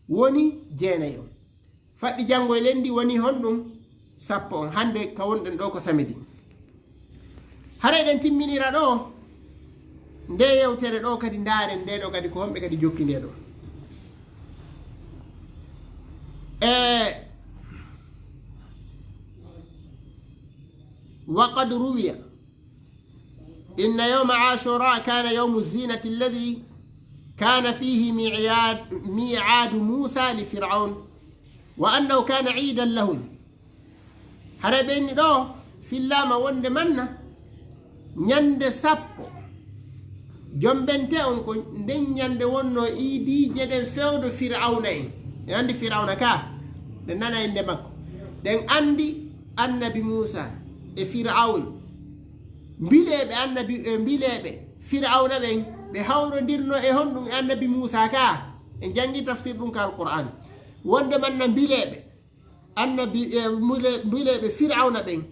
woni jeenay on. Faɗɗi janngo e lenndi woni honɗum? Sappo on. Hannde ka wonɗen ɗo ko samedi. Haray ɗen timminira ɗo nde yewtere ɗo kadi, ndaaren nde ɗo kadi ko homɓe kadi jokki nde ɗo. E وقد روي إن يوم عاشوراء كان يوم الزينة الذي كان فيه ميعاد، ميعاد موسى لفرعون، وأنه كان عيدا لهم. Hara ɓenni ɗo fillaama wonde manna ñande sappo jombente on ko nden ñande wonno iidiije ɗen fewdo Firawna en. En anndi Firawna ka, ɗen nana innde makko. Ɗen anndi annabi Muusa e Firawna. Mbileeɓe annabi, e mbileeɓe Firawna ɓen, ɓe hawrondirno e honɗum e annabi Muusa ka. En janngi tafsir ɗum ka Alqur'aan. Wonde manna mbileeɓe annabi, e mbile-, mbileeɓe Firawna ɓen,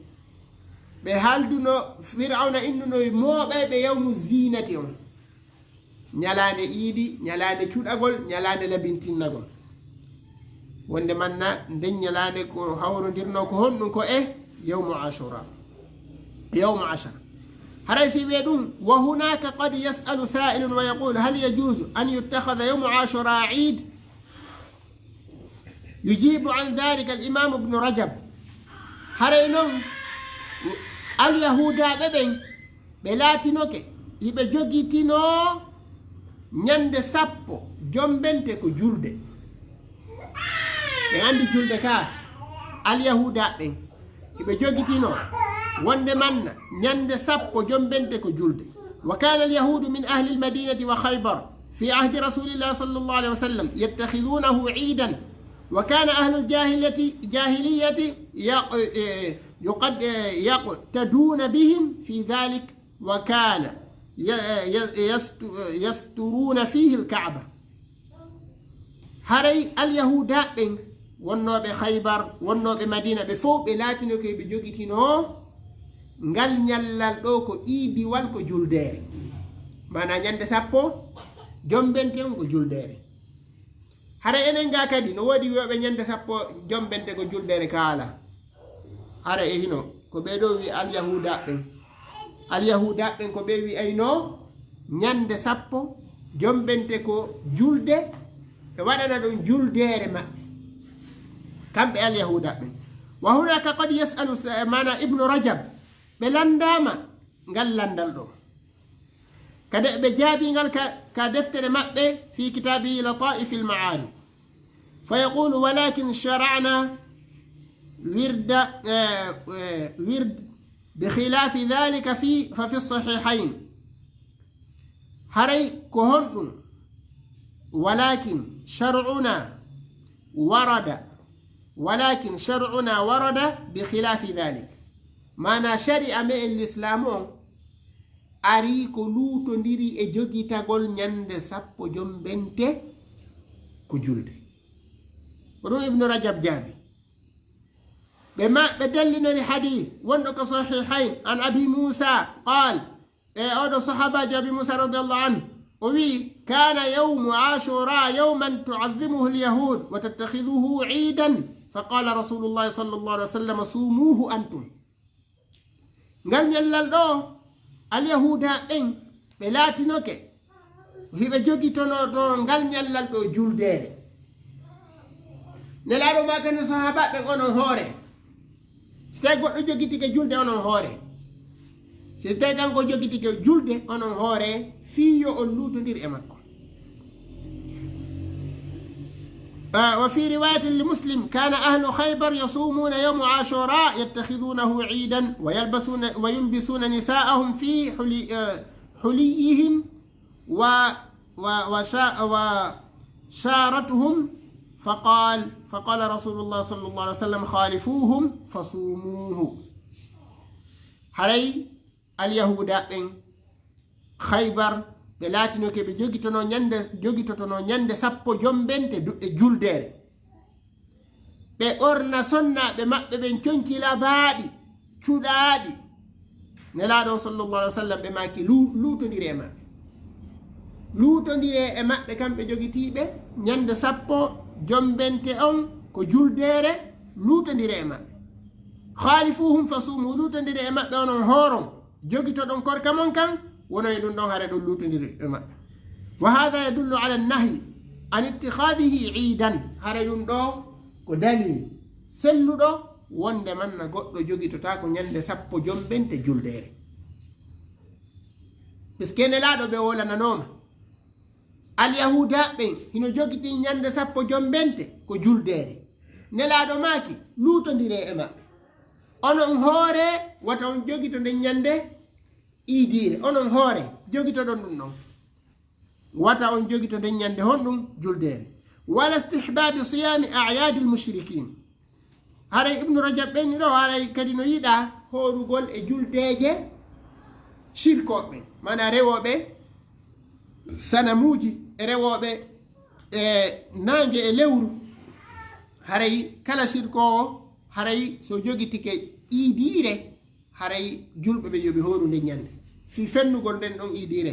ɓe haalduno, Firawna innuno mooɓayɓe yawmu ziinati on. Ñalaande iidi, ñalaande cuɗagol, ñalaande labintinnagol. Wonde manna nden ñalaande ko hawrondirno ko honɗum ko e yawmu Ashura. Yawmu Ashura. Haray si wi'e ɗum, وهناك قد يسأل سائل ويقول: هل يجوز أن يتخذ يوم عاشوراء عيد؟ يجيب عن ذلك الإمام ابن رجب. Haray non, Alyahuudaaɓe ɓen, ɓe laatinoke, hiɓe jogitinoo ñande sappo jombente ko julde. Ɓe anndi julde ka, Alyahuudaaɓe ɓen, hiɓe jogitinoo wonde manna ñande sappo jombente ko julde. وكان اليهود من أهل المدينة وخيبر في عهد رسول الله صلى الله عليه وسلم يتخذونه عيدا، وكان أهل الجاهلية، جاهلية يق-، إيه، يقد-، إيه، يقتدون بهم في ذلك، وكان ي-، ي-، يست-، يسترون فيه الكعبة. Haray Alyahuudaaɓe ɓen wonnooɓe Khaybar, wonnooɓe Madiina, ɓe fow ɓe laatino ko ɓe jogitinoo ngal ñallal ɗo ko iidiwal, ko juldeere. Maanaa ñande sappo jombente on ko juldeere. Hara enen ga kadi no woodi wi'ooɓe ñande sappo jombente ko juldeere kaala. Hara e hino ko ɓee ɗoo wi alyahuudaaɓe ɓen. Alyahuudaaɓe ɓen ko ɓe wi'ayno ñande sappo jombente ko julde, ɓe waɗana ɗum juldeere maɓɓe. Kamɓe alyahuudaaɓe ɓen. Wa hunaka qad yas'alu s-, maanaa Ibnu Rajab, ɓe lanndaama ngal lanndal ɗoo. Kadi ɓe jaabii ngal ka, ka deftere maɓɓe fi kitaabihi Lataa'ifil Ma'aarif. Fa yaqulu, walakin shara'na wirda, eh, eh, wird bi khilafi dhalika fi, fa fi sahihayn. Haray ko honɗum? Walakin shar'una warada, walakin shar'una warada bi khilafi dhalik. Maanaa shari'a me'en Lislaamu on ari ko luutondiri e jogitagol ñande sappo jombente ko julde. Ko ɗum Ibnu Rajab jaabi. Ɓe ma, ɓe dallinori hadith wonɗo ko Sahihayn, an Abi Musa qaal, e oɗo sahabaajo Abi Musa radiyallahu anhu, o wi'i, kana yawmu Ashura yawman tu'azzimuhu al-yahud wa tattakhidhuhu iidan, fa qala Rasulullah sallallahu alaihi wasallam, sumuhu antum. Ngal ñallal ɗoo, alyahuuda ɓen, ɓe laatinoke hiɓe jogitonoo ɗoo ngal ñallal ɗoo juldeere. Nelaaɗo maakani sahaabaaɓe ɓen, onon hoore. Si tawi goɗɗo jogitike julde, onon hoore. Si tawi kanko jogitike julde, onon hoore, fii yo on luutondir e makko. آه، وفي رواية لمسلم، كان أهل خيبر يصومون يوم عاشوراء يتخذونه عيدا ويلبسون، ويلبسون نساءهم في حلي-، آه، حليهم و-، و-، وشا-، وشارتهم، فقال، فقال رسول الله صلى الله عليه وسلم، خالفوهم فصوموه. Haray alyahuuda ɓen Khaybar, ɓe laatinoke ɓe jogitono ñande, jogitotono ñande sappo jombente duɗe juldeere. Ɓe ɓorna sonnaaɓe maɓɓe ɓen conci labaaɗi, cuɗaaɗi. Nelaaɗo sallallahu alaihi wasallam ɓe maaki, "Lu-, luutondire e maɓɓe. Luutondire e maɓɓe kamɓe jogitiiɓe ñande sappo jombente on ko juldeere, luutondire e maɓɓe. Khalifuhum fasumu, luutondire e maɓɓe onon hooron." Jogitoɗon korka mon kan, wono e ɗum ɗon hare ɗon luutondiri e maɓɓe. Wa hadha yadullu ala nahyi an ittikhadihi iidan. Hare ɗum ɗo ko dalil selluɗo wonde manna goɗɗo jogitotaako ñande sappo jombente juldeere. Puisque Nelaaɗo ɓe wolananooma. Alyahuuda ɓen hino jogiti ñande sappo jombente ko juldeere. Nelaaɗo maaki, luutondire e maɓɓe. Onon hoore, wata on jogito nden ñande iidiire. Onon hoore, jogitoɗon ɗum ɗon. Wata on jogito nden ñande honɗum? Juldeere. Wala istihbabi siyami a'yadil mushrikin. Haray Ibnu Rajab ɓen ɗo, haray kadi no yiɗa hoorugol e juldeeje shirkooɓe, maanaa rewooɓe sanamuuji, e rewooɓe e naange e lewru. Haray kala shirkoowo, haray so jogitike iidiire, haray julɓe ɓe yo ɓe hooru nden ñande. Fii fennugol nden ɗon iidiire.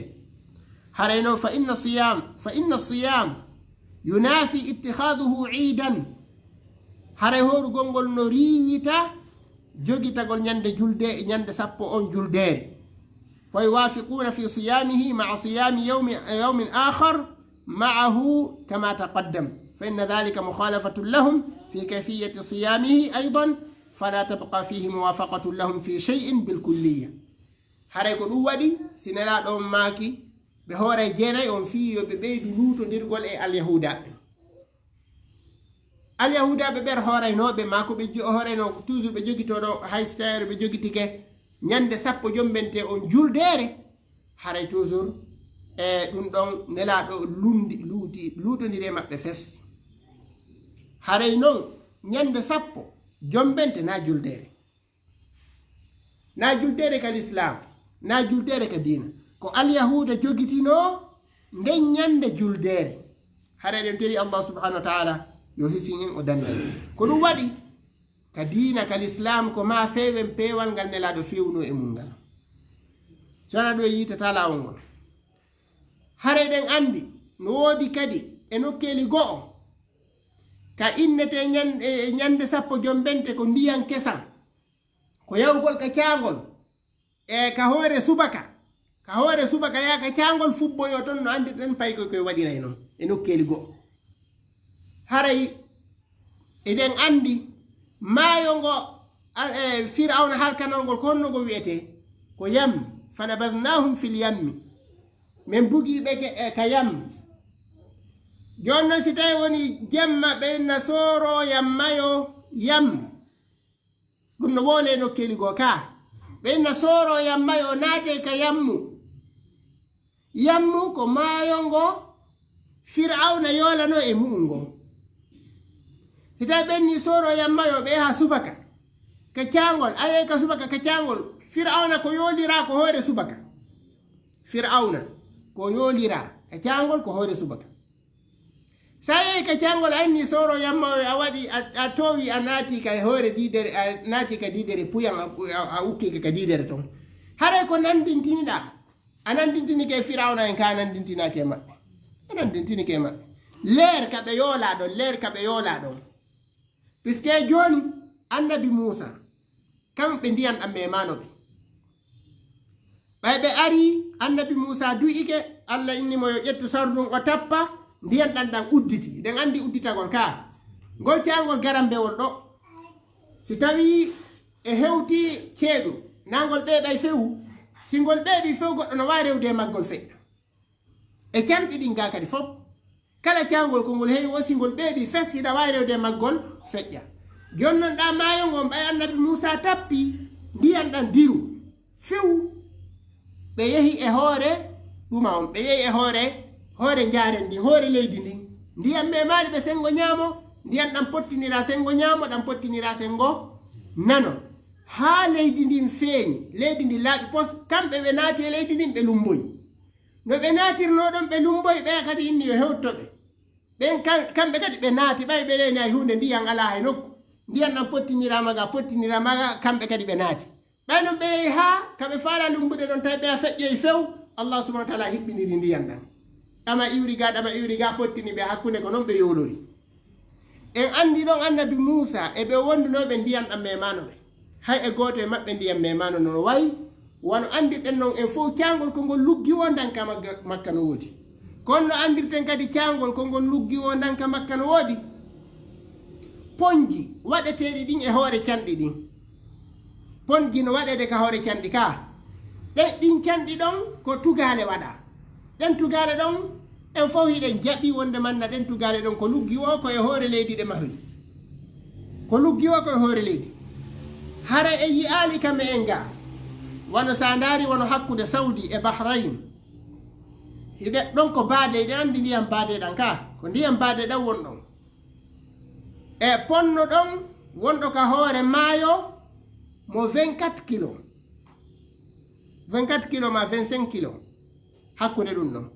Haray no, fa inna siyam, fa inna siyam yunafi ittikhaduhu iidan. Haray hoorugol ngol no riiwita jogitagol ñande julde, ñande sappo on juldeere. Fa yuwafiquna fi siyamihi ma'a siyami yawmi, yawmin akhar ma'ahu kama taqaddam. Fa inna dhalika mukhalafatun lahum fi kayfiyati siyamihi aydan, fala tabqa fihi muwafaqatun lahum fi shay'in bil kulliya. Haray ko ɗum waɗi, si Nelaaɗo on maaki, ɓe hooray jeenay on fii yo ɓe ɓeydu luutondirgol e Alyahuudaaɓe. Alyahuudaaɓe ɓer hooraynooɓe, maa ko ɓe jo-, hooraynoo toujours ɓe jogitoo ɗo, hay si tawii ɓe jogitike ñande sappo jombente on juldeere, haray toujours, e ɗum ɗon Nelaaɗo lundi, luuti, luutondiri e maɓɓe fes. Haray non, ñande sappo jombente na juldeere. Na juldeere ka Lislaam, na juldeere ka diina. Ko Alyahuuda jogitinoo nden ñande juldeere. Haray ɗen tori Allah subhanahu wa ta'ala yo hisin en o dannda en. Ko ɗum waɗi ka diina ka Lislaam ko maa feewen peewal ngal Nelaaɗo feewunoo e mum ngal. So wonaa ɗum en yiitataa laawol ngol. Haray ɗen anndi no woodi kadi e nokkeeli go'o ka innetee ñan-, e ñande sappo jombente ko ndiyan kesan, ko yawgol ka caangol, e ka hoore subaka, ka hoore subaka yaa ka caangol fubboyoo ton, no anndirɗen paykoy koy waɗiray non e nokkeeli go'o. Haray eɗen anndi maayo ngo, a-, e, Fir'awna halkanoo ngol, ko honno ngo wi'etee? Ko yam, fanabadnahum fil yammi. Min bugii ɓe ke-, e, ka yam. Jooni non, si tawii woni jemma, ɓe inna sooroo yam mayo yam. Ɗum no woolee nokkeeli goo kaa. Ɓe inna sooroo yam mayo naatee ka yammu. Yammu ko maayo ngo Fir'awna yoolanoo e mu'un ngo. Si tawii ɓe inni sooroo yam mayo, ɓe yaha subaka ka caangol, a yehi ka subaka ka caangol, Fir'awna ko yooliraa ko hoore subaka. Fir'awna ko yooliraa ka caangol ko hoore subaka. Sa yehi ka caangol, a inni sooroo yam mayo, a waɗi, a, a toowi, a naati ka hoore diidere, a naati ka diidere puyan, a, a, a ukki ka, ka diidere ton. Haray ko nanndintiniɗaa, a nanndintinike e Fir'awna en kaa, a nanndintinaaki e maɓɓe. A nanndintinike e maɓɓe. Leer ka ɓe yoolaa ɗon, leer ka ɓe yoolaa ɗon. Puisque jooni, annabi Muusa, kamɓe ndiyan ɗan meemaano ɓe. Ɓay ɓe arii, annabi Muusa du'ike, Alla inni mo yo ƴettu sarɗun o tappa, ndiyan ɗan ɗan udditi. Eɗen anndi udditagol kaa. Ngol caangol garambewol ɗoo, si tawii e hewtii ceeɗu, naa ngol ɓeeɓay few, si ngol ɓeeɓii few, goɗɗo no waawi rewde e maggol feƴƴa. E canɗi ɗin gaa kadi fow. Kala caangol ko ngol heewi woo, si ngol ɓeeɓii fes, hiɗa waawi rewde e maggol feƴƴa. Jooni non ɗaa maayo ngon, ɓay annabi Muusa tappii, ndiyan ɗan diru. Few, ɓe yehi e hoore ɗuma on, ɓe yehi e hoore, hoore njaaren ndin, hoore leydi ndin. Ndiyan meemaali ɓe senngo ñaamo, ndiyan ɗan pottiniraa senngo ñaamo, ɗan pottiniraa senngo nano. Haa leydi ndin feeñi, leydi ndin laaɓi pos, kamɓe ɓe naati e leydi ndin, ɓe lumboyi. No ɓe naatirnoo ɗon, ɓe lumboyi, ɓeya kadi inni yo hewto ɓe. Ɓen kam-, kamɓe kadi ɓe naati, ɓay ɓe reenaay huunde, ndiyan alaa hay nokku. Ndiyan ɗan pottiniraama ga, pottiniraama ga, kamɓe kadi ɓe naati. Ɓay non ɓe yehi haa ka ɓe faalaa lumbude ɗon, tawi ɓeya feƴƴoyi few, Allah subhanahu wa ta'ala hiɓɓiniri ndiyan ɗan. Ɗama iwri ga, ɗama iwri ga, fottini ɓe hakkunde, ko non ɓe yowlori. En anndi ɗon annabi Muusa e ɓe wondunooɓe ndiyan ɗan meemaano ɓe. Hay e gooto e maɓɓe ndiyan meemaano no wayi, wano anndirɗen non en fow caangol ko ngol luggi woo ndan ka Magga-, Makka no woodi. Kono no anndirten kadi caangol ko ngol luggi woo ndan ka Makka no woodi. Ponji waɗeteeɗi ɗin e hoore canɗi ɗin. Ponji no waɗeede ka hoore canɗi kaa. Ɗen, ɗin canɗi ɗon ko tugaale waɗaa. Ɗen tugaale ɗon, en fow hiɗen jaɓi wonde manna ɗen tugaale ɗon ko luggi woo ko e hoore leydi ɗe mahoyi. Ko luggi woo ko e hoore leydi. Hara en yi'aali ka me'en ga. Wano sa ndaari wano hakkunde Saudi e Bahrain. Hiɗe ɗon ko baade, hiɗe anndi ndiyan baade ɗan kaa. Ko ndiyan baade ɗan won ɗon. E ponno ɗon wonɗo ka hoore maayo mo vingt-quatre kilo. Vingt-quatre kilo maa vingt-cinq kilo. Hakkunde ɗum ɗon.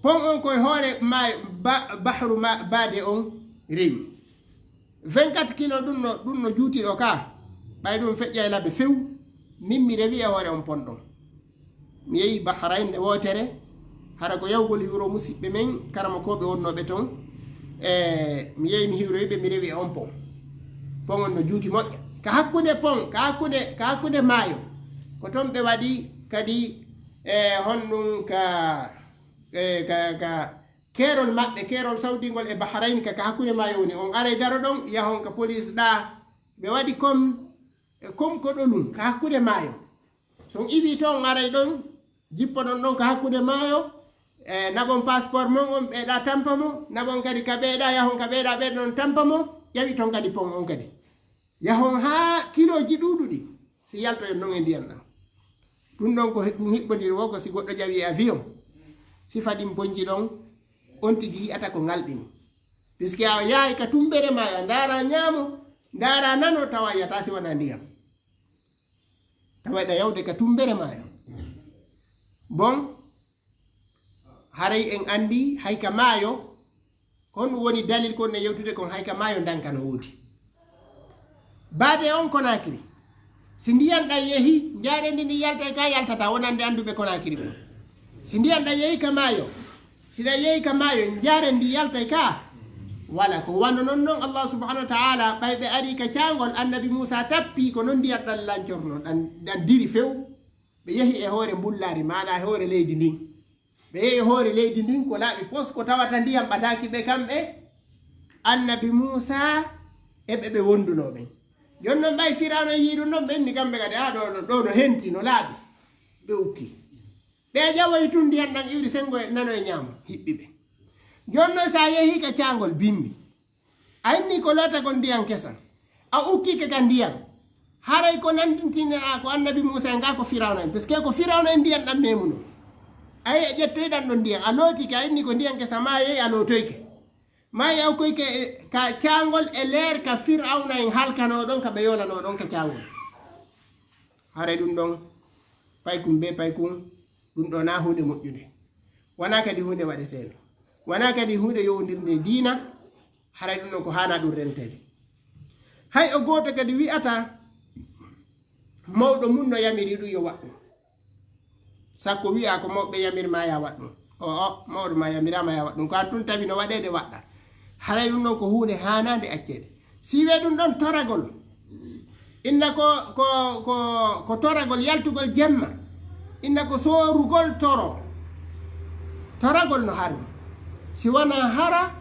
Pon on koye hoore maayo ba-, bahru ma-, baade on rewi. Vingt-quatre kilo ɗum no, ɗum no juuti ɗo kaa. Ɓay ɗum feƴƴay labe few. Min mi rewi e hoore on pon ɗon. Mi yehi Bahrain nde wootere, hara ko yawgol hiwro musiɓɓe men, karamokooɓe wonnooɓe ton. E, mi yehi mi hiwroyi ɓe, mi rewi e on pon. Pon on no juuti moƴƴa. Ka hakkunde pon, ka hakkunde, ka hakkunde maayo. Ko ton ɓe waɗi kadi, e, honɗum ka, e, ka, ka keerol maɓɓe, keerol sawdingol e Bahrain ka, ka hakkunde maayo woni. On aray daro ɗon, yahon ka police ɗaa. Ɓe waɗi comme, e, comme ko ɗolum, ka hakkunde maayo. So on iwii ton, on aray ɗon, jippoɗon ɗon ka hakkunde maayo, e, naɓon passeport mon on, ɓeeɗa tampa mo, naɓon kadi ka ɓeeɗa, yahon ka ɓeeɗa, ɓeeɗa on tampa mo, ƴawi ton kadi pon on kadi. Yahon haa kilooji ɗuuɗuɗi, si yaltoyon non e ndiyan ɗan. Ɗum ɗon ko he-, ɗum hiɓɓondiri woo ko si goɗɗo ƴawi avion, sifa ɗin bonji ɗon, on tigi yi'ata ko ngalɗini. Puisque a yahay ka tumbere maayo, a ndaara ñaamo, ndaara nano, tawa a yi'ataa si wanaa ndiyan. Tawa eɗa yawde ka tumbere maayo. Bon, haray en anndi hay ka maayo, kon ɗum woni dalil kon e yewtude kon, hay ka maayo ndanka no woodi. Baade on Conakry, si ndiyan ɗan yehi, njaareendi ndin yaltay ka yaltata, wonande annduɓe Conakry ɓen. Si ndiyan ɗan yehi ka maayo, si ɗan yehi ka maayo, njaaren ndi yaltay ka? Wala. Ko wano non non Allah subhanahu wa ta'ala, ɓay ɓe ari ka caangol, annabi Muusa tappi, ko non ndiyan ɗan lancorno, ɗan, ɗan diri few. Ɓe yehi e hoore mbullaari, maanaa e hoore leydi ndin. Ɓe yehi e hoore leydi ndin, ko laaɓi pos, ko tawata ndiyan ɓadaaki ɓe kamɓe, annabi Muusa e ɓe ɓe wondunoo ɓen. Jooni non ɓay Firawna yii ɗun non, ɓe inni kamɓe kadi, "Aa, ɗoo, ɗoo, ɗoo no henti, no laaɓi." Ɓe ukki. Ɓe ƴawoyi tun ndiyan ɗan iwri senngo e nano e ñaamo, hiɓɓi ɓe. Jooni non si a yehii ka caangol bimbi, a inni ko lootagol ndiyan kesan, a ukkike ka ndiyan, haray ko nandintinaa ko annabi Muusa en gaa ko Firawna en, parce que ko Firawna en ndiyan ɗan memunoo. A yehi a ƴettoyi ɗan ɗon ndiyan, a lootike, a inni ko ndiyan kesan, maa a yehi a lootoyke. Maa yaw koy ke, ka caangol e leer ka Firawna en halkanoo ɗon, ka ɓe yoolanoo ɗon ka caangol. Haray ɗun ɗon, paykun bee paykun, ɗun ɗoo naa huunde moƴƴunde. Wanaa kadi huunde waɗeteende. Wanaa kadi huunde yowondirnde e diina, haray ɗun ɗon ko haanaa ɗun renteede. Hay o gooto kadi wi'ataa mawɗo mun no yamiri ɗun yo waɗ ɗun. Sakko wi'a ko mawɓe yamir ma ya waɗ ɗun. O, o, mawɗo ma yamira ma ya waɗ ɗun. Ko an tun tawi no waɗeede waɗɗa. Haray ɗun ɗon ko huunde haanaande acceede. Si wi'e ɗun ɗon toragol. Inna ko, ko, ko, ko toragol yaltugol jemma. Inna ko soorugol toro. Toragol no harmi. Si wanaa hara,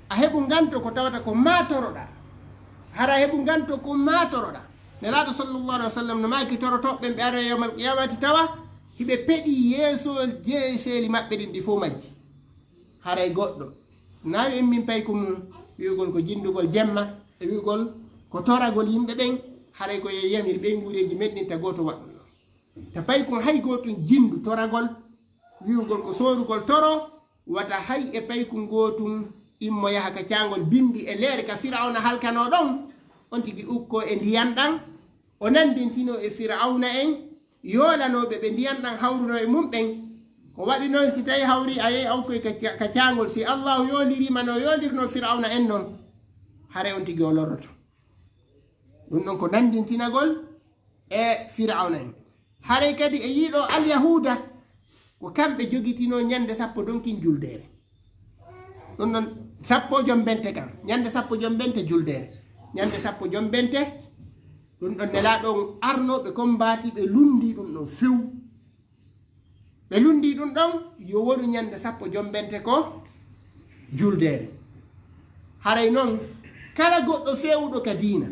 a heɓu nganto ko tawata ko maa toroɗaa. Hara a heɓu nganto ko maa toroɗaa. Nelaaɗo sallallahu alaihi wa sallam no maaki torotooɓe ɓen ɓe aroya yawmal qiyamati tawa hiɓe peɗi yeeso jeeseeli maɓɓe ɗin ɗi fow majji. Haray goɗɗo naawi en min paykun mun wi'ugol ko jindugol jemma e wi'ugol ko toragol yimɓe ɓen, haray ko yo yamir ɓeynguureeji men ɗin ta gooto waɗɗun ɗon. Ta paykun hay gootun jindu toragol wi'ugol ko soorugol toro, wata hay e paykun gootun immo yaha ka caangol bimbi e leere ka Firawna halkanoo ɗon, on tigi ukkoo e ndiyan ɗan, o nandintinoo e Firawna en, yoolanooɓe ɓe ndiyan ɗan hawrunoo e mun ɓen. Ko waɗi non si tawi hawri a yehi a ukkoy ka, ka caangol, si Allaahu yooliriima no yoolirnoo Firawna en non, haray on tigi o lorroto. Ɗun ɗon ko nandintinagol e Firawna en. Haray kadi e yiiɗo Alyahuuda, ko kamɓe jogitinoo ñande sappo donkin juldeere. Ɗun ɗon sappo jombente kan. Ñande sappo jombente juldeere. Ñande sappo jombente, ɗun ɗon Nelaaɗo on arnoo ɓe kombaati, ɓe lunndii ɗun ɗon few. Ɓe lunndii ɗun ɗon, yo wonu ñande sappo jombente ko juldeere. Haray non, kala goɗɗo feewuɗo ka diina,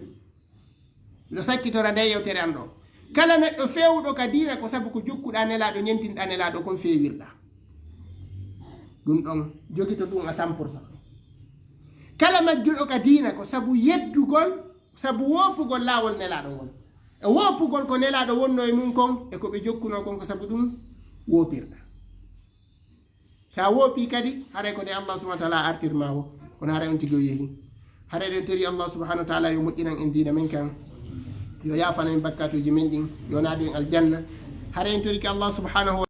miɗo sakkitora nde yewtere an ɗoo. Kala neɗɗo feewuɗo ka diina ko sabu ko jokkuɗaa Nelaaɗo, ñentinɗaa Nelaaɗo kon feewirɗaa. Ɗun ɗon, jogito ɗun à cent pour cent. Kala majjuɗo ka diina ko sabu yeddugol, sabu woopugol laawol Nelaaɗo ngol. E woopugol ko Nelaaɗo wonnoo e mun kon, e ko ɓe jokkunoo kon, ko sabu ɗun woopirɗaa. Sa woopii kadi, haray ko nde Allah subhanahu wa ta'ala artir ma wo, kono haray on tigi o yehi. Haray ɗen tori Allah subhanahu wa ta'ala yo moƴƴinan en diina men kan, yo yaafana en bakkatuuji men ɗin, yo naadu en aljanna. Haray en torike Allah subhanahu wa